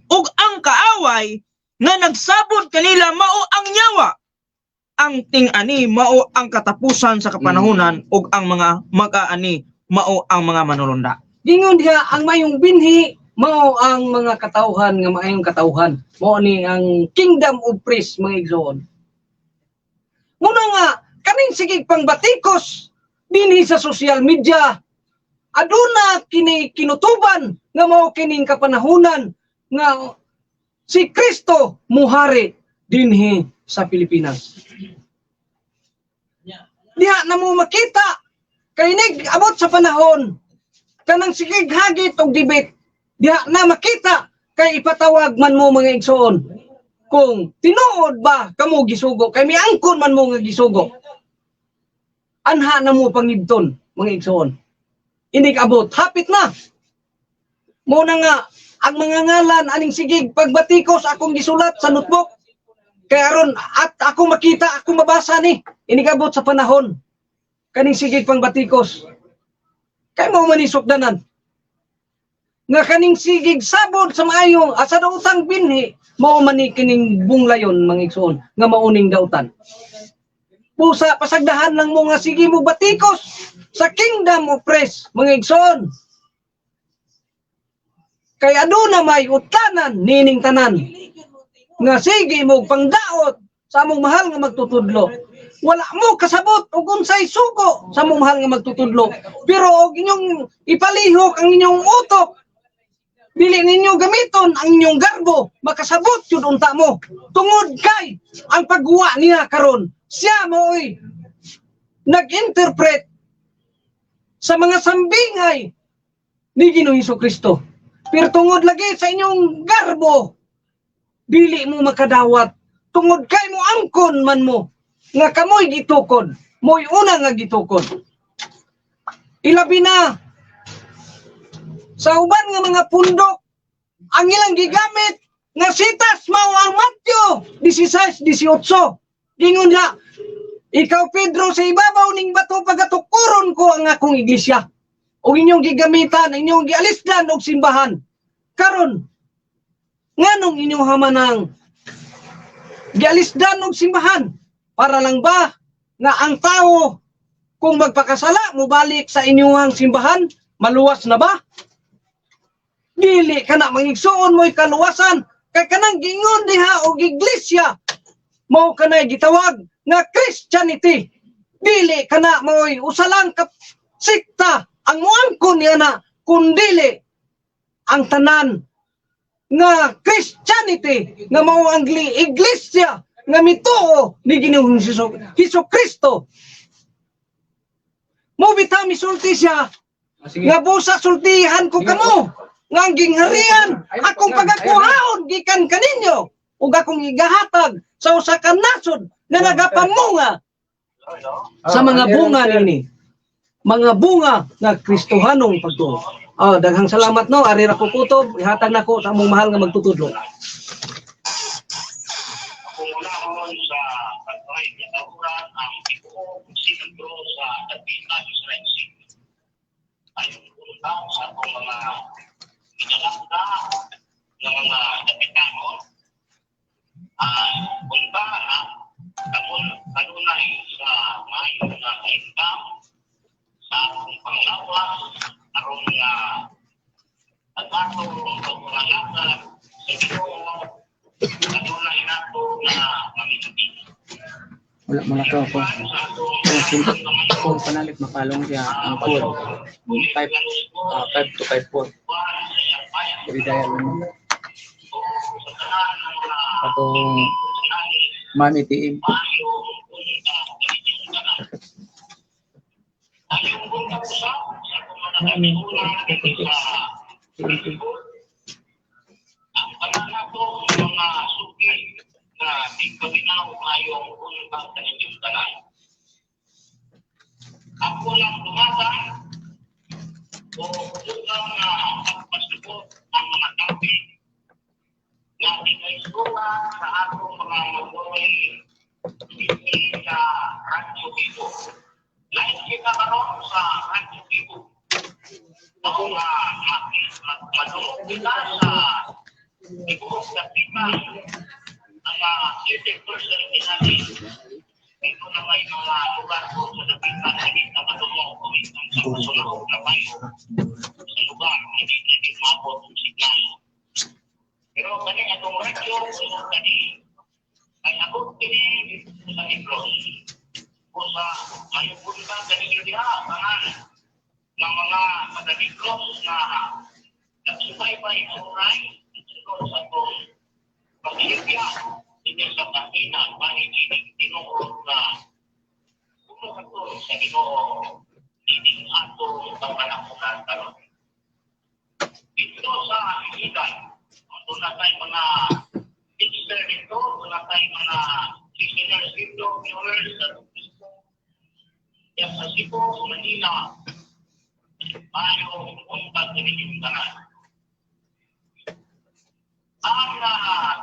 Speaker 3: Ug ang kaaway nga nagsabot kanila mao ang nyawa. Ang ting-ani mao ang katapusan sa kapanahunan ug ang mga mag-aani mao ang mga manulunda.
Speaker 2: Gingon diha, ang mayong binhi mao ang mga katawhan nga maayong katawhan. Mao ni ang kingdom of priests, mga igsoon. Muna nga kaning sige pangbatikos dinhi sa social media, aduna kini kinutuban nga mao kining kapanahunan nga si Kristo muhari dinhi sa Pilipinas. Diha na mo makita kay nig abot sa panahon kanang sige hagit og debate, diha na makita kay ipatawag man mo, mga igsoon, kung tinuod ba kamo gisugo, kay miangkon man mo nga gisugo. Anha na mo pangibton, mga igsoon, inig abot, hapit na. Mo na nga ang mga ngalan aning sigig pagbatikos akong gisulat sa notebook kay aron at ako makita, ako mabasa ni inig abot sa panahon. Kaning sige pang batikos. Kay mao man ni sukdanan. Nga kaning sigig sabod sa maayo asa daotang binhi, mao man ni kining bunglayon, mga igsoon, nga mauning dautan. Busa pasagdahan lang mo nga sige mo batikos sa kingdom of praise, mga igsoon. Kay aduna may utlanan nining tanan nga sige mo pangdaot sa among mahal nga magtutudlo. Wala mo kasabot og unsay sugo sa among mahal nga magtutudlo. Pero og inyong ipalihok ang inyong utok, dili ninyo gamiton ang inyong garbo, makasabot yun unta mo. Tungod kay ang pagguwa niya karon, siya mo'y nag-interpret sa mga sambingay ni Ginoong Hesus Kristo. Pero tungod lagi sa inyong garbo, dili mo makadawat. Tungod kay mo angkon man mo nga kamoy gitukod, mo'y una nga gitukod. Ilabi na sa uban nga mga pundok ang ilang gigamit nga sitas mao ang Mateo 16:18. Gingon niya, "Ikaw Pedro, sa ibabaw ning bato pagatukuron ko ang akong iglesia." O inyong gigamitan, inyong gialisdan og simbahan. Karon, nganong inyong hamanang gialisdan og simbahan? Para lang ba nga ang tao kung magpakasala mobalik sa inyong simbahan, maluwas na ba? Dili kana, mangigsuon, mo'y kaluwasan kay kanang gingon diha og iglesia mao kanay gitawag nga Christianity. Dili kana mo'y usa lang ka sekta ang muangkon niya na, kundili ang tanan nga Christianity nga mao ang iglesia nga mituo ni Ginoong Hesus Kristo. Mo bitaw misulti siya
Speaker 1: Sige.
Speaker 2: nga busa sultihan ko kamo nga ang gingharian akong pagakuhaon gikan kaninyo ug akong igahatag sa usa ka nasod nga nagapamunga sa mga bunga nini, mga bunga nga Kristohanong pagtuo. Oh, daghang salamat, no. Ari ra ko kutob, ihatag nako sa among mahal nga magtutudlo.
Speaker 6: Pangunahon sa pagtuhay katawuran ang tibuok sentro sa Dapitan Israel City. Ayong punta sa atong mga ginalangga ng mga Dapitanon. Punta kamon kanunay sa maayo nga kaimtam sa atong panglawas aron nga ang atong pagpangalakad sa Ginoo kanunay nato nga mamituti.
Speaker 1: Wala mo na to ako. Kung panalit mapalong siya ang 4. 5 5 to 5 4. Dili daya mo. Atong Mami TM. Mami TMP.
Speaker 6: Ang tanan nato mga suki na tigpaminaw ngayong untang sa inyong tanan. Ako lang dumata o upang na pagpasubot ang mga topic nga ginaistuha sa atong mga mabuhay dinhi sa Radyo Bibo. Live kita karon sa Radyo Bibo. Mao nga madungog kita sa tibuok Dapitan, ang 80% dinhi dito na may mga lugar ko sa Dapitan hindi na madungog o minsan sa masulog na kayo sa lugar hindi na di maabot ang signal. Pero kani atong radyo sulod kani ay abot kini dito sa Negros. O sa mayong buntag kaninyo diha tanan ng mga taga-Negros na nagsubaybay sa oray sulod sa atong paglibya dinhi sa Pangina bahin ining tinuod na bumuhaton sa Ginoo ining atong pangpanahon karon. Dito sa Iligan, doon na tayo mga teacher dito, doon na tayo mga listeners dito, viewers sa yan sa Cebu, Manila, mayong buntag ninyong tanan. Ang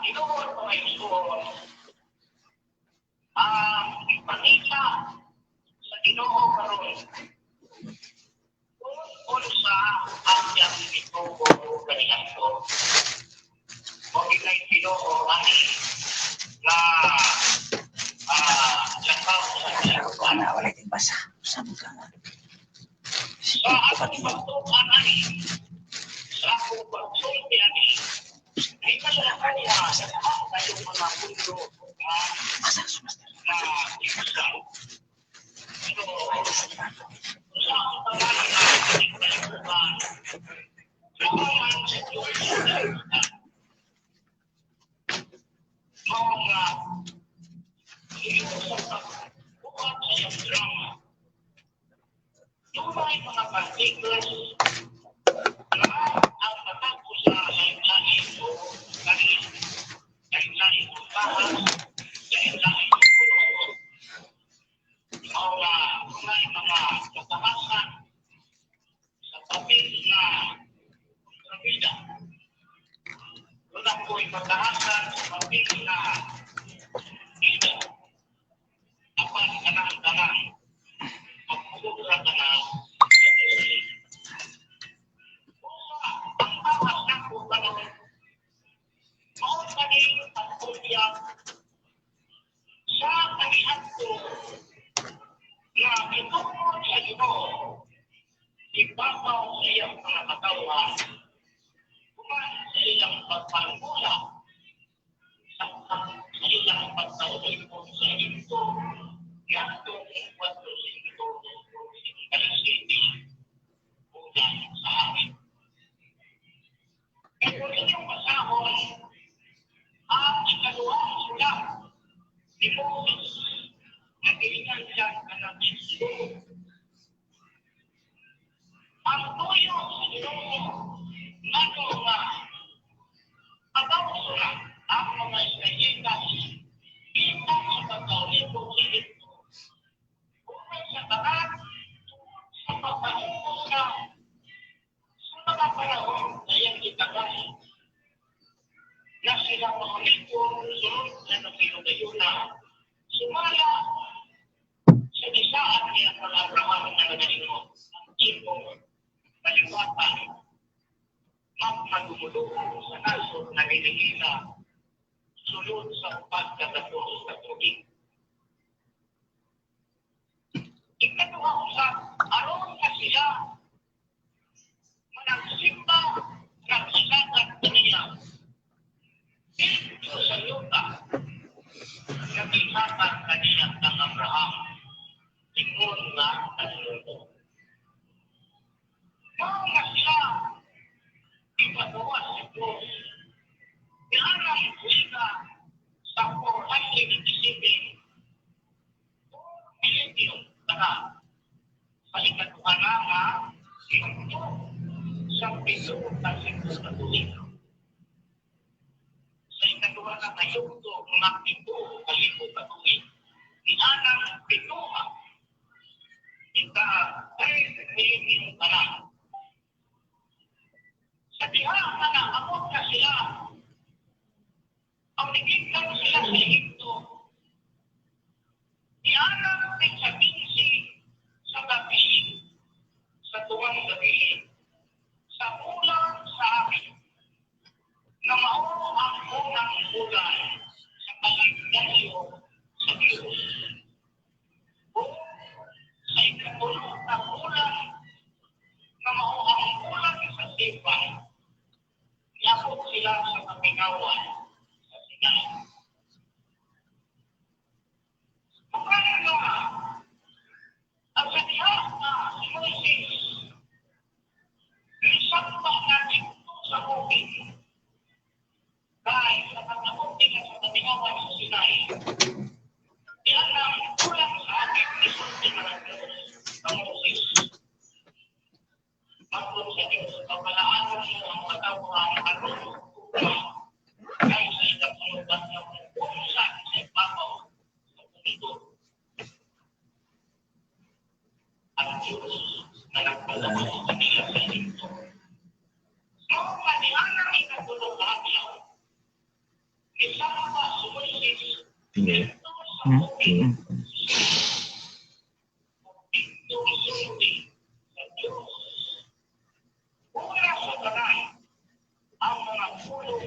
Speaker 6: tinuod, mga igsoon, ang ipakita sa Ginoo karon
Speaker 3: Asa, sa ka nga.
Speaker 6: Sa akong pagtukan ani, sa akong pagsulti ani, ay kaniya sa kayong mga pundo nga
Speaker 3: Asa, sumaster.
Speaker 6: na ikaw. Pero sa akong tanan nga kalibutan, naman sa Diyos sa kalibutan. Mao nga sa pagbuhat sa iyang drama, dunay mga particles na ang matagpo sa lain-lain o kanin, lain-lain o tahas, lain-lain o color. Mao nga dunay mga katahasan sa papel na kontrabida. Doon ko'y matahasan sa papel na bida. Apan kanang tanan, magpulog ra tanan sa Diyos. Usa, ang taas nako karon mao kani pagpuyag sa kaniadto nga gitungod sa Ginoo ibabaw sa iyang mga katawhan human sa iyang pagpangula sa iyang pagtaulipon sa Ehipto ngadtong 457 bulan sa amin. Kaya kung inyong basahon ang ikaduhang sulat ni Moses na giingan siya kanang Exodo. Ang tuyo sa Ginoo ngadto nga pagawso na ang mga Israelitas gikan sa pagkaulipon sa Ehipto. Unay sa tanan tungod sa pagpaubos na sa mga panahon na iyang gitagay na sila maulipon sulod sa nagkayugayuna sumala sa gisaan niya kang Abraham nga nagaingon ang imong kaliwatan magmadumuluo sa nasod na nilihina sulod sa upat ka gatos ka tuig. Ikaduha usab, aron nga sila managsimba nagsilagat niya dito sa yuta nga gihatag kaniya kang Abraham ingon nga kanunto. Mao nga sila ipagawas sa Diyos nianang tuiga sa 487 millennium kana sa ikaduha na nga yugto sa 700 ka tuig. Sa ikaduha na nga yugto, mga 7,000 ka tuig. Nianang pituha ika third millennium kana. Sa diha nga naabot na sila, ang nigikan sila sa Ehipto, nianang din sa 15 sa gabi, sa tuwang gabi, sa bulan sa amin, na mao ang unang bulan sa kalendaryo sa Diyos. O sa ikatulo na bulan na mao ang bulan sa Sivan, niabot sila sa kamingawan sa Sinai. Mukha nga ang sa diha nga si Moises nisamba na dito sa bukid kay sa pag-abot nila sa kamingawan sa Sinai, diyan ang kulang sa akin isulti na ng Diyos ng Moses. Matod sa Diyos, pagkalaanan mo ang katawhan aron kay sa ikatulong ng unsa sa ibabaw sa mundo. Ang Diyos na nagpagawa sa kanila sa Ehipto. Mao nga nianang ikatulong na adlaw, nisamba si Moises
Speaker 4: Tingin.
Speaker 6: dito sa bukid. Dito isulti sa Diyos. Una sa tanan, ang mga pulong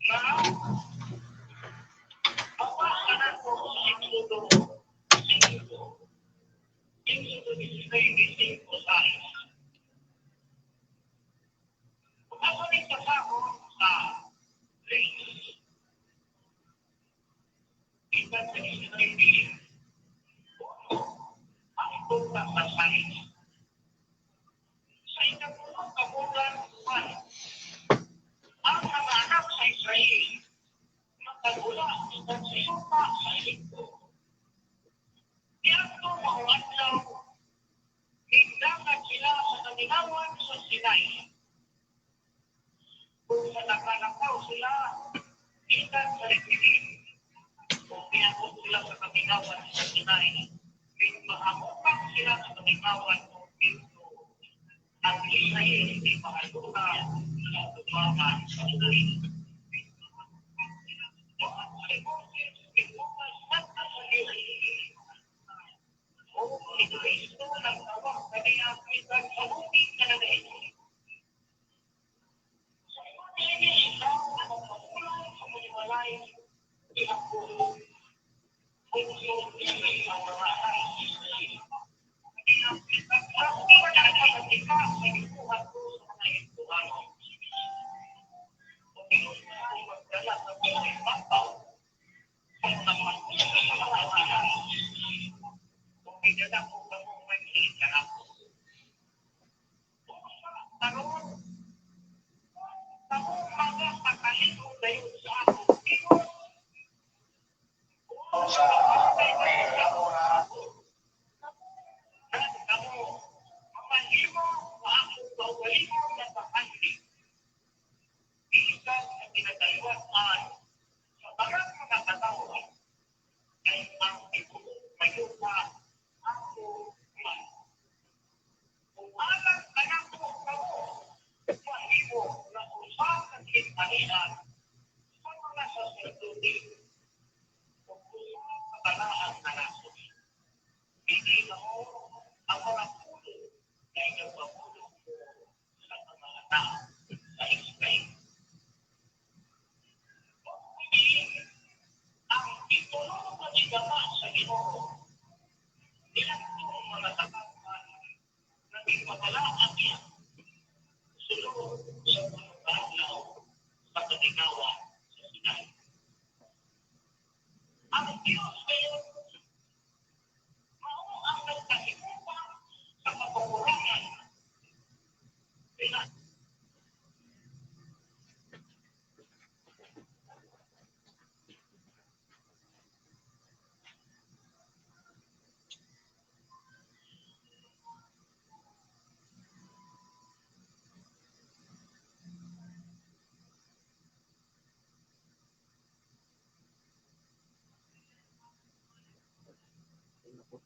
Speaker 6: na mabasa nato sa Exodo 5.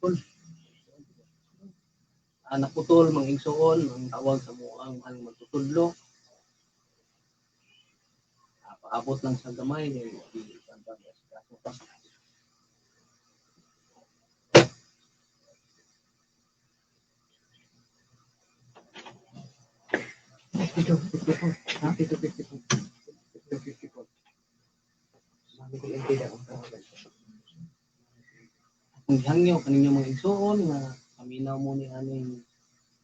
Speaker 2: Naputol. Naputol mga igsoon ang tawag sa muang ang magtutudlo. Paabot lang sa gamay kay pa. Ito, 54. Ha? Ito, 54. Ito, 54. Mami ko yung tila ang tawagan. Kung gihangyo kaninyo mga igsoon nga paminaw mo ni aning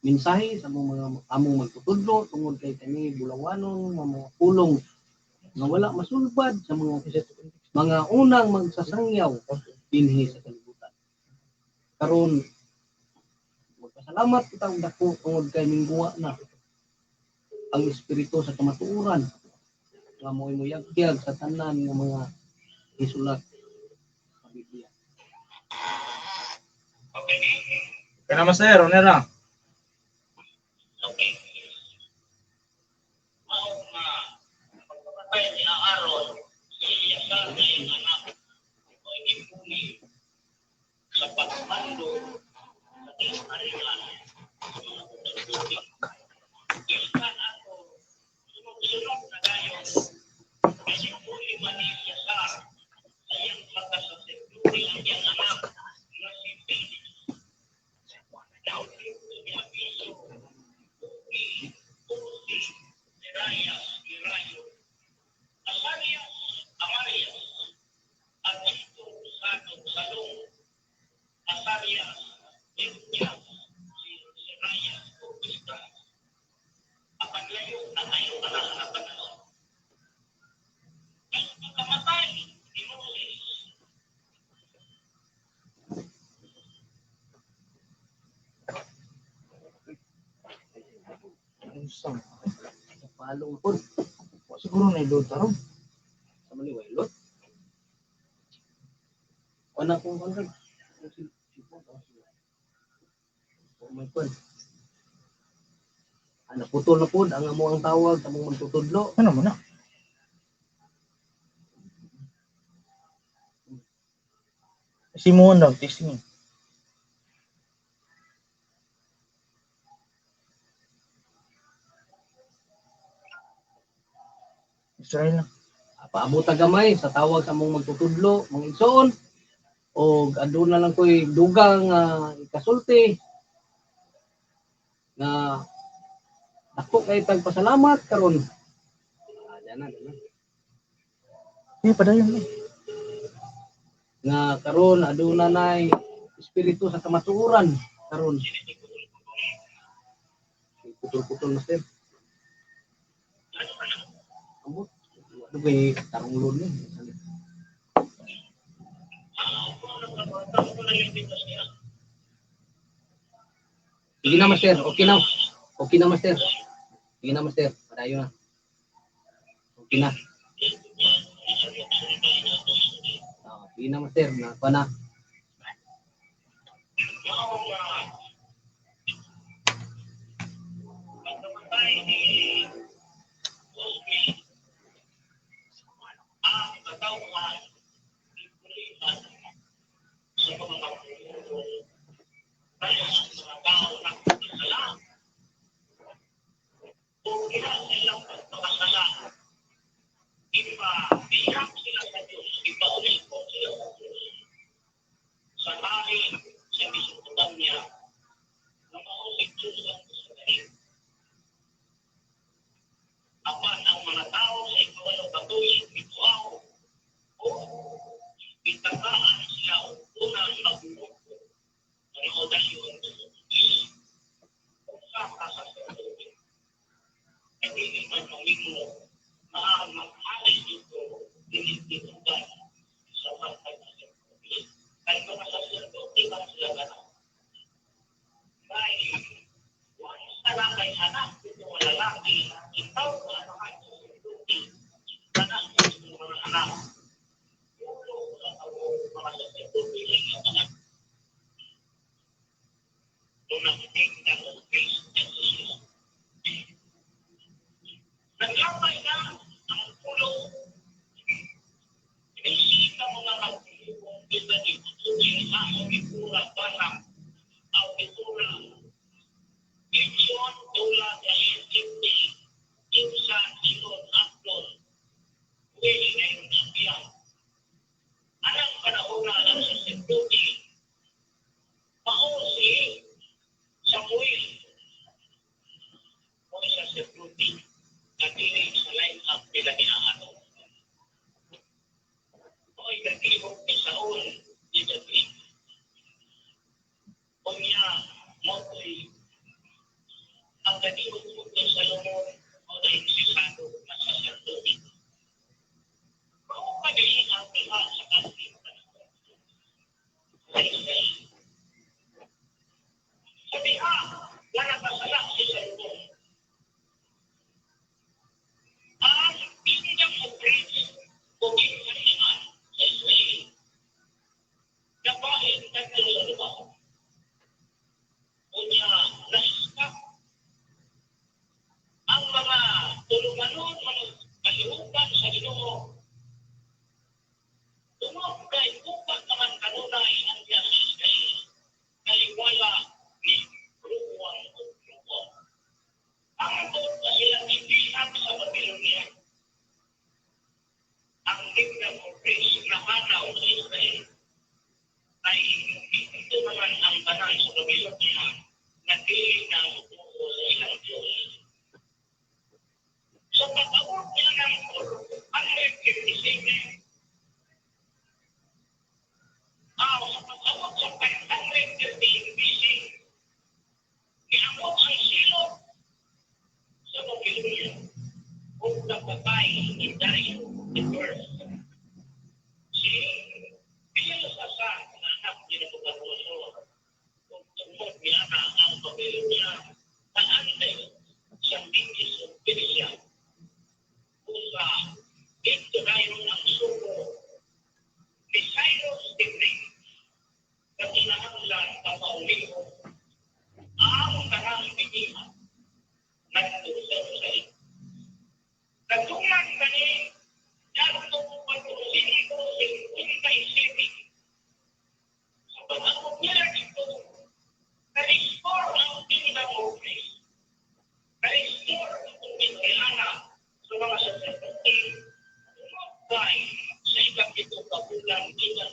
Speaker 2: mensahe sa among mga among magtutudlo tungod kay kani bulawanon nga mga pulong nga wala masulbad sa mga unang magsasangyaw dinhi sa kalibutan. Karon magpasalamat kita og dako tungod kay mingguwa na ang espiritu sa kamatuoran nga mo'y moyagtyag sa tanan nga mga gisulat sa Biblia.
Speaker 3: Okay na, Master. Ano na?
Speaker 6: Okay. Mao nga pagpapatay ni Aaron si Eleazar na iyang anak o ipuni sa pagmando sa gingharian sa mga sacerdote. Gikan ato sunod-sunod na dayon ay ipuli man ni Eleazar sa iyang pagkasaserdote ang iyang anak nga si Phinehas.
Speaker 3: Sa
Speaker 2: Palong po.
Speaker 3: wa siguro na load taron.
Speaker 2: Sa mali wailot. Wala akong kwan. Oh my God. Ah, naputol na pod ang amo ang tawag sa among magtutudlo.
Speaker 3: Ano mo na? Simon lang, testing. Israel lang.
Speaker 2: Ah, paabot ta gamay sa tawag sa among magtutudlo, mga igsoon. O aduna lang ko'y dugang ikasulti nga dako kay tagpasalamat karon. Ah, yan na, yan na.
Speaker 3: Eh, padayon lang.
Speaker 2: Nga karon aduna nay espiritu sa kamatuoran karon. Putol-putol na sir. Ambot. Ano ba tarong lon ni? Sige na, master. Okay na. Okay na, master. Sige na, master. Padayon na. Okay na. Ah, sige na, master. Nakuha na.
Speaker 6: Apan ang mga tao sa ikawalong katuig mituaw o itakaan sila og unang maglungkot nga dayon usa ka saserdote ay dili man mahimo nga maghali dito dili tinugan sa pagkasaserdote kay mga saserdote man sila ganon kay wa na kay anak ito nga lalaki ikaw nga anak saserdote anak ito mga anak ulo sa tawong mga saserdote sa iyang anak. Unang kingdom of peace and justice. Naglamay na ang pulo. Inisita mga magpilipong kita ni Kutuin ang ipura barang ang ipura. Gideon, Tula, Dahil, Kimti, Kimsa, Silon, Abdon, Pwede na yung Abiyam. Anang panahon na ang saserdote, mao si Samuel o saserdote na dili sa line-up nila ni Aaron. Mo'y nagtihok ni Saul ni David.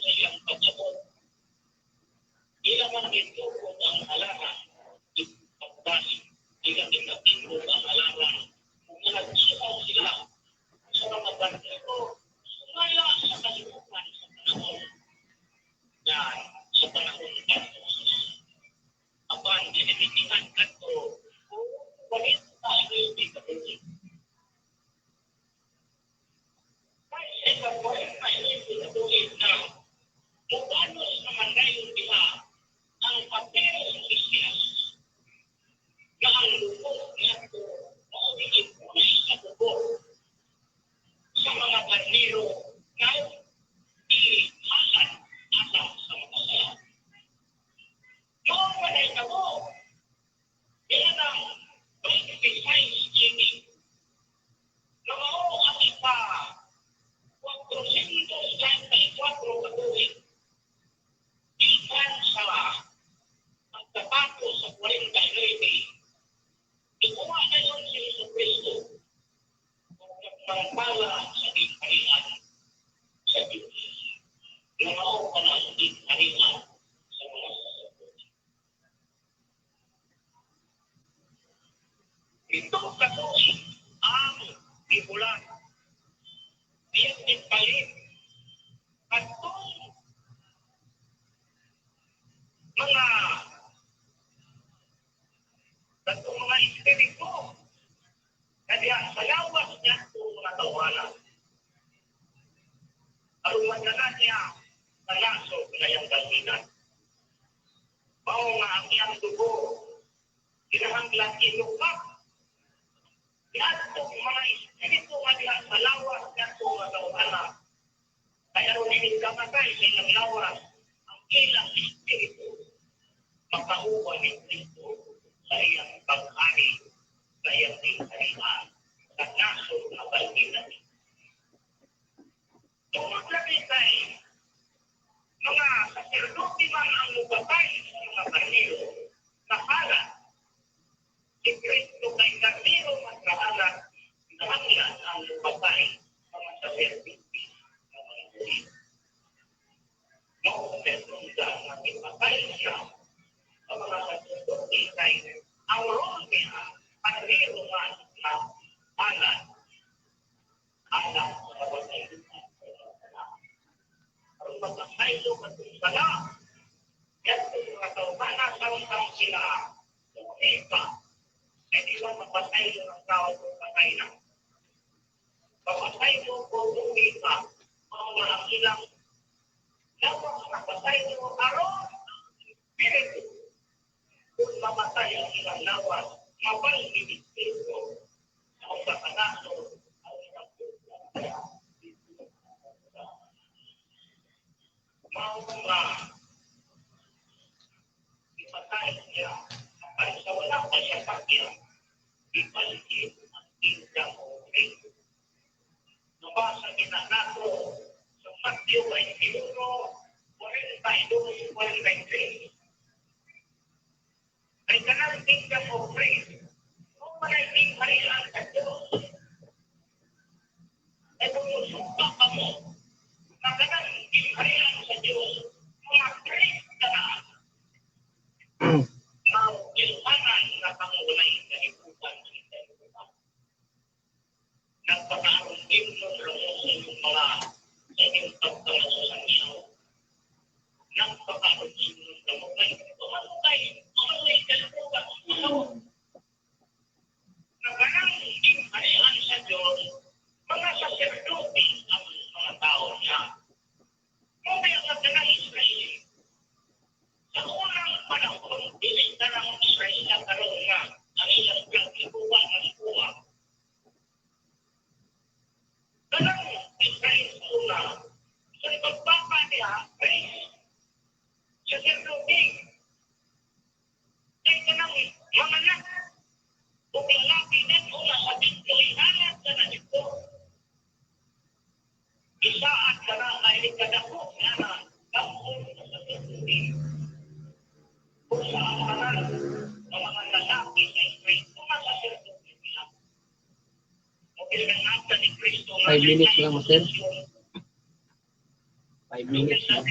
Speaker 6: Sa iyang pag-abot, ila man gitukod ang halaran, ipagdali, ilang ginatindog ang halaran, kung nag-ihaw sila sa mga karnero, sumala sa kalibutan sa panahon na sa panahon ni Moses. Apan, ginimitihan kadto, kung 49 ka tuig. Kay sa ika-49 ka tuig na mubanos naman dayon diha ang papel sa Mesiyas na ang dugo niadto mao ni ipulis sa dugo sa mga karnero nga ihalad alang sa mga sala. Mao man ay kamo, yan ang 26 AD na mao ang ika 434 ka tuig gikan sa pagkatapos sa 49, ikuha na yun si Hesus Kristo kung nagmangpala sa gingharian sa Diyos na mao pa na sa gingharian sa mga sacerdote. Ito katuig ang gibulan iyang gipalit katong mga katong mga espiritu na diha sa lawas niya itong mga tawanan. Aron madala niya sa nasod na iyang balhinan. Mao nga ang iyang dugo kinahanglan ilukap niadtong mga espiritu nga diha sa lawas niya itong mga tawanan. Kaya aron ining kamatay sa ilang lawas, ang ilang espiritu makauban ni Kristo sa iyang pag-ari, sa iyang gingharian, sa nasod na balhinan. Tungod lagi kay mga saserdote man ang mupatay sa mga karnero na halad, si Kristo kay karnero man na halad, kinahanglan ang mupatay sa mga saserdote na mga Hudyo. Mao nga ipatay siya sa mga saserdote kay ang role niya karnero man na halad alang sa kapatay. Aron magkasaylo katong sala, yatong mga tawhana samtang sila pa. Ay di ba mapatay ng tao kung patay na? Mapatay mo kung buhi pa, mga ang ilang lawas mapatay mo aron espiritu. Kung mamatay ang ilang lawas, mabalhin espiritu sa usa ka nasod ang ilang mao nga ipatay niya apan sa wala pa siya pakya ipaligid ang kingdom of faith. Nabasa kita nato sa Matthew 21, 42, 43. Ay kanang kingdom of faith, kung wala'y gingharian sa Diyos, ay kung musuka ka mo, na kanang gingharian sa Diyos, mga priest ka na. Mao ilhanan na kang wala'y kalibutan sa kalibutan. Nagpakaroon din mo sa inyong mga sa inyong pagkamasasanyaw. Nagpakaroon din mo sa mga kay tumatay, wala'y kalibutan sa Diyos. Na kanang gingharian sa Diyos, mga saserdote ang mga tao niya. Mao ang kanang Israel. Sa unang panahon, dili kanang Israel ang karon nga ang ilang gikuha ng kuha. Kanang Israel sa una, sa pagpapa niya, priest, saserdote. Kay kanang mga anak, kung lalaki din una sa dito, ihalad ka na dito. Isaad ka na may kadako nga na kamon sa saserdote. Kung sa ang tanan ng mga lalaki sa Israel, mga saserdote nila. Okay, ang ata ni Kristo nga
Speaker 1: 5 minutes lang, Master. 5 Minutes na.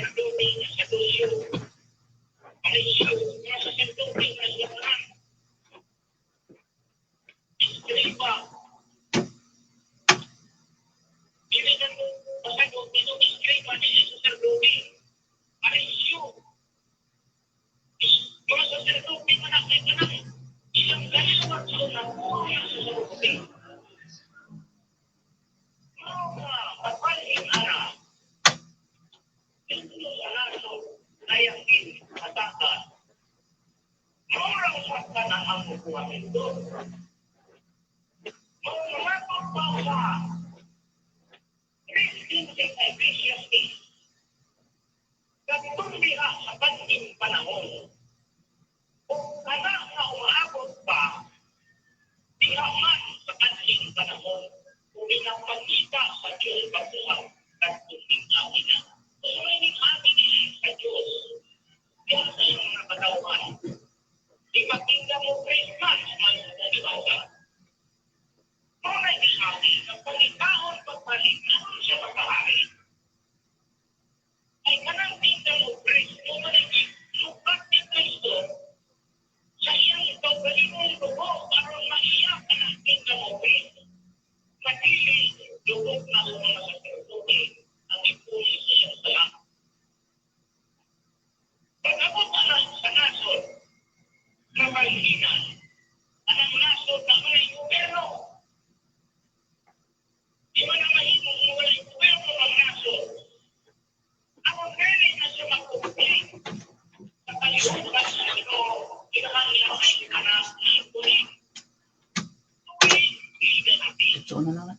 Speaker 1: Ito na lang.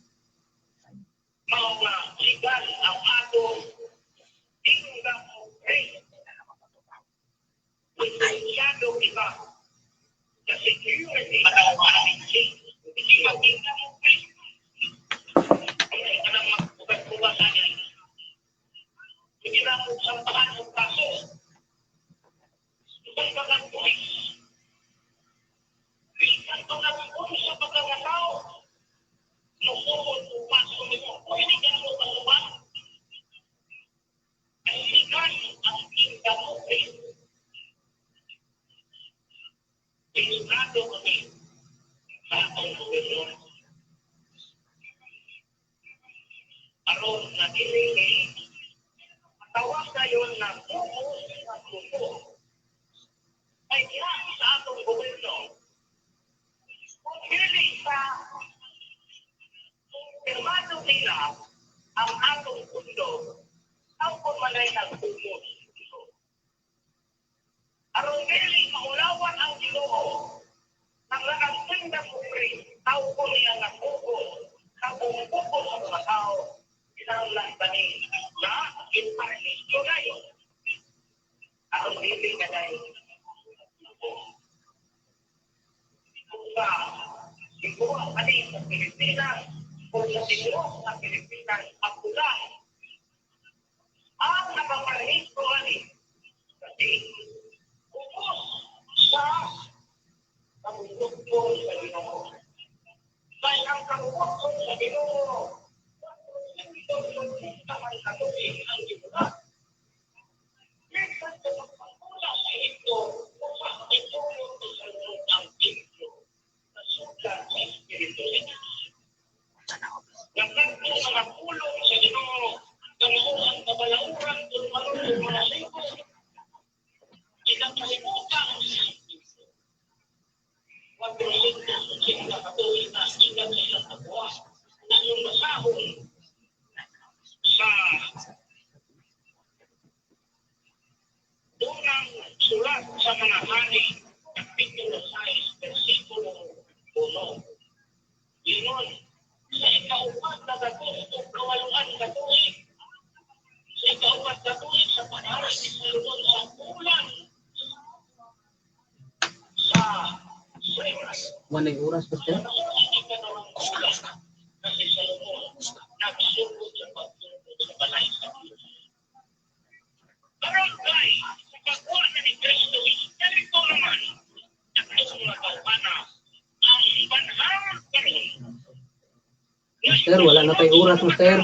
Speaker 1: One ay oras pa siya. Master, wala na tayo oras, Master.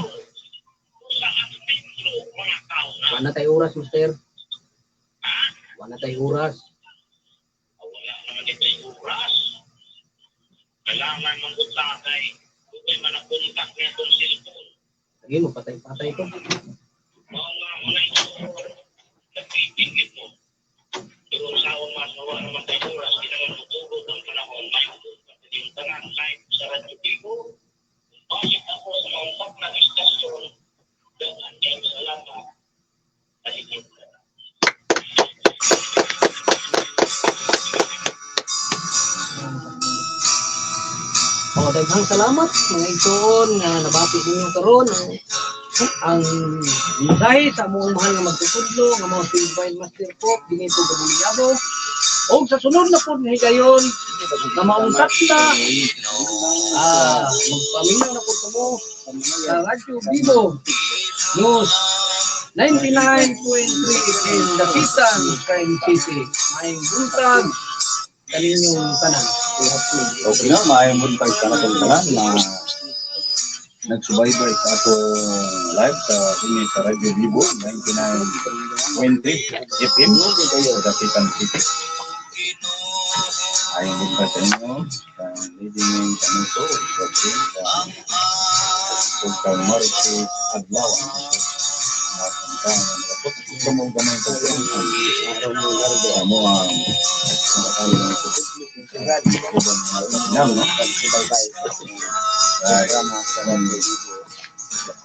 Speaker 2: Wala tay oras, Master. Wala tay oras.
Speaker 6: Wala naman dito yung oras. Kailangan mangguta kay dugay man ang kontak niya itong cellphone.
Speaker 2: Sige, mapatay-patay ko.
Speaker 6: Mao nga mga igsoon, nagtitingin mo. Pero sa mas wala naman tayo oras, di naman tutulog ang panahon, may pa yung tanan live sa Radyo Bibo. Bakit ako sa mauntak ng istasyon, daghan kayong salamat. Kaligid ka.
Speaker 2: O, daghang salamat mga igsoon nga nabati ninyo karon ang mensahe sa among mahal nga magtutudlo nga mga si Divine Master Pop Benito Gabuliabo. Og sa sunod na pod nga higayon nga mauntak na magpaminaw na pod kamo sa Radyo Bibo News 99.3 in Dapitan, Prime City. Maayong buntag kaninyong tanan.
Speaker 4: Okay na, maayong buntag sa atong tanan na nagsubaybay sa atong live sa dinhi sa Radyo Bibo 99.3 FM sa Dapitan City. Maayong buntag sa inyo, sa Lady Ming Canuto, sa ug kang Marites Adlaw. Mo ang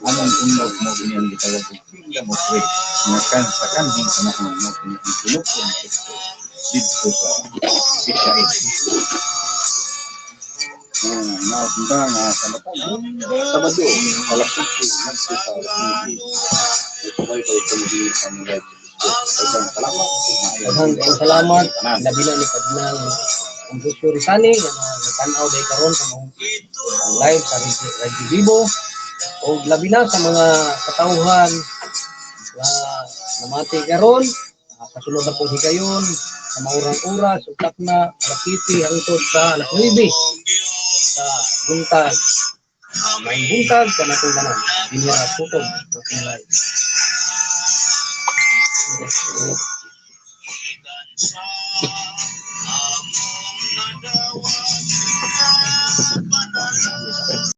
Speaker 4: anong undog mo kini ang gitawag og Kingdom of Grace nga kan sa kanhing panahon mo kini ang sulukon Kristo didto sa Israel. Napunta nga sa Sabado, alas 8, nagto sa alas 9. Nagsubaybay kami din sa mga live sa Facebook. Daghang salamat.
Speaker 2: Daghang salamat. Labi na ni Cardinal Ambrosio Rizani nga nagtan-aw day karon sa mga live sa Radyo Bibo og labi na sa mga katawhan nga namati karon sa sunod na pong higayon sa maurang oras ug takna alas 7 hangtod sa alas 9 sa buntag. Maayong buntag kanatong tanan. Dinhi ra putog atong live.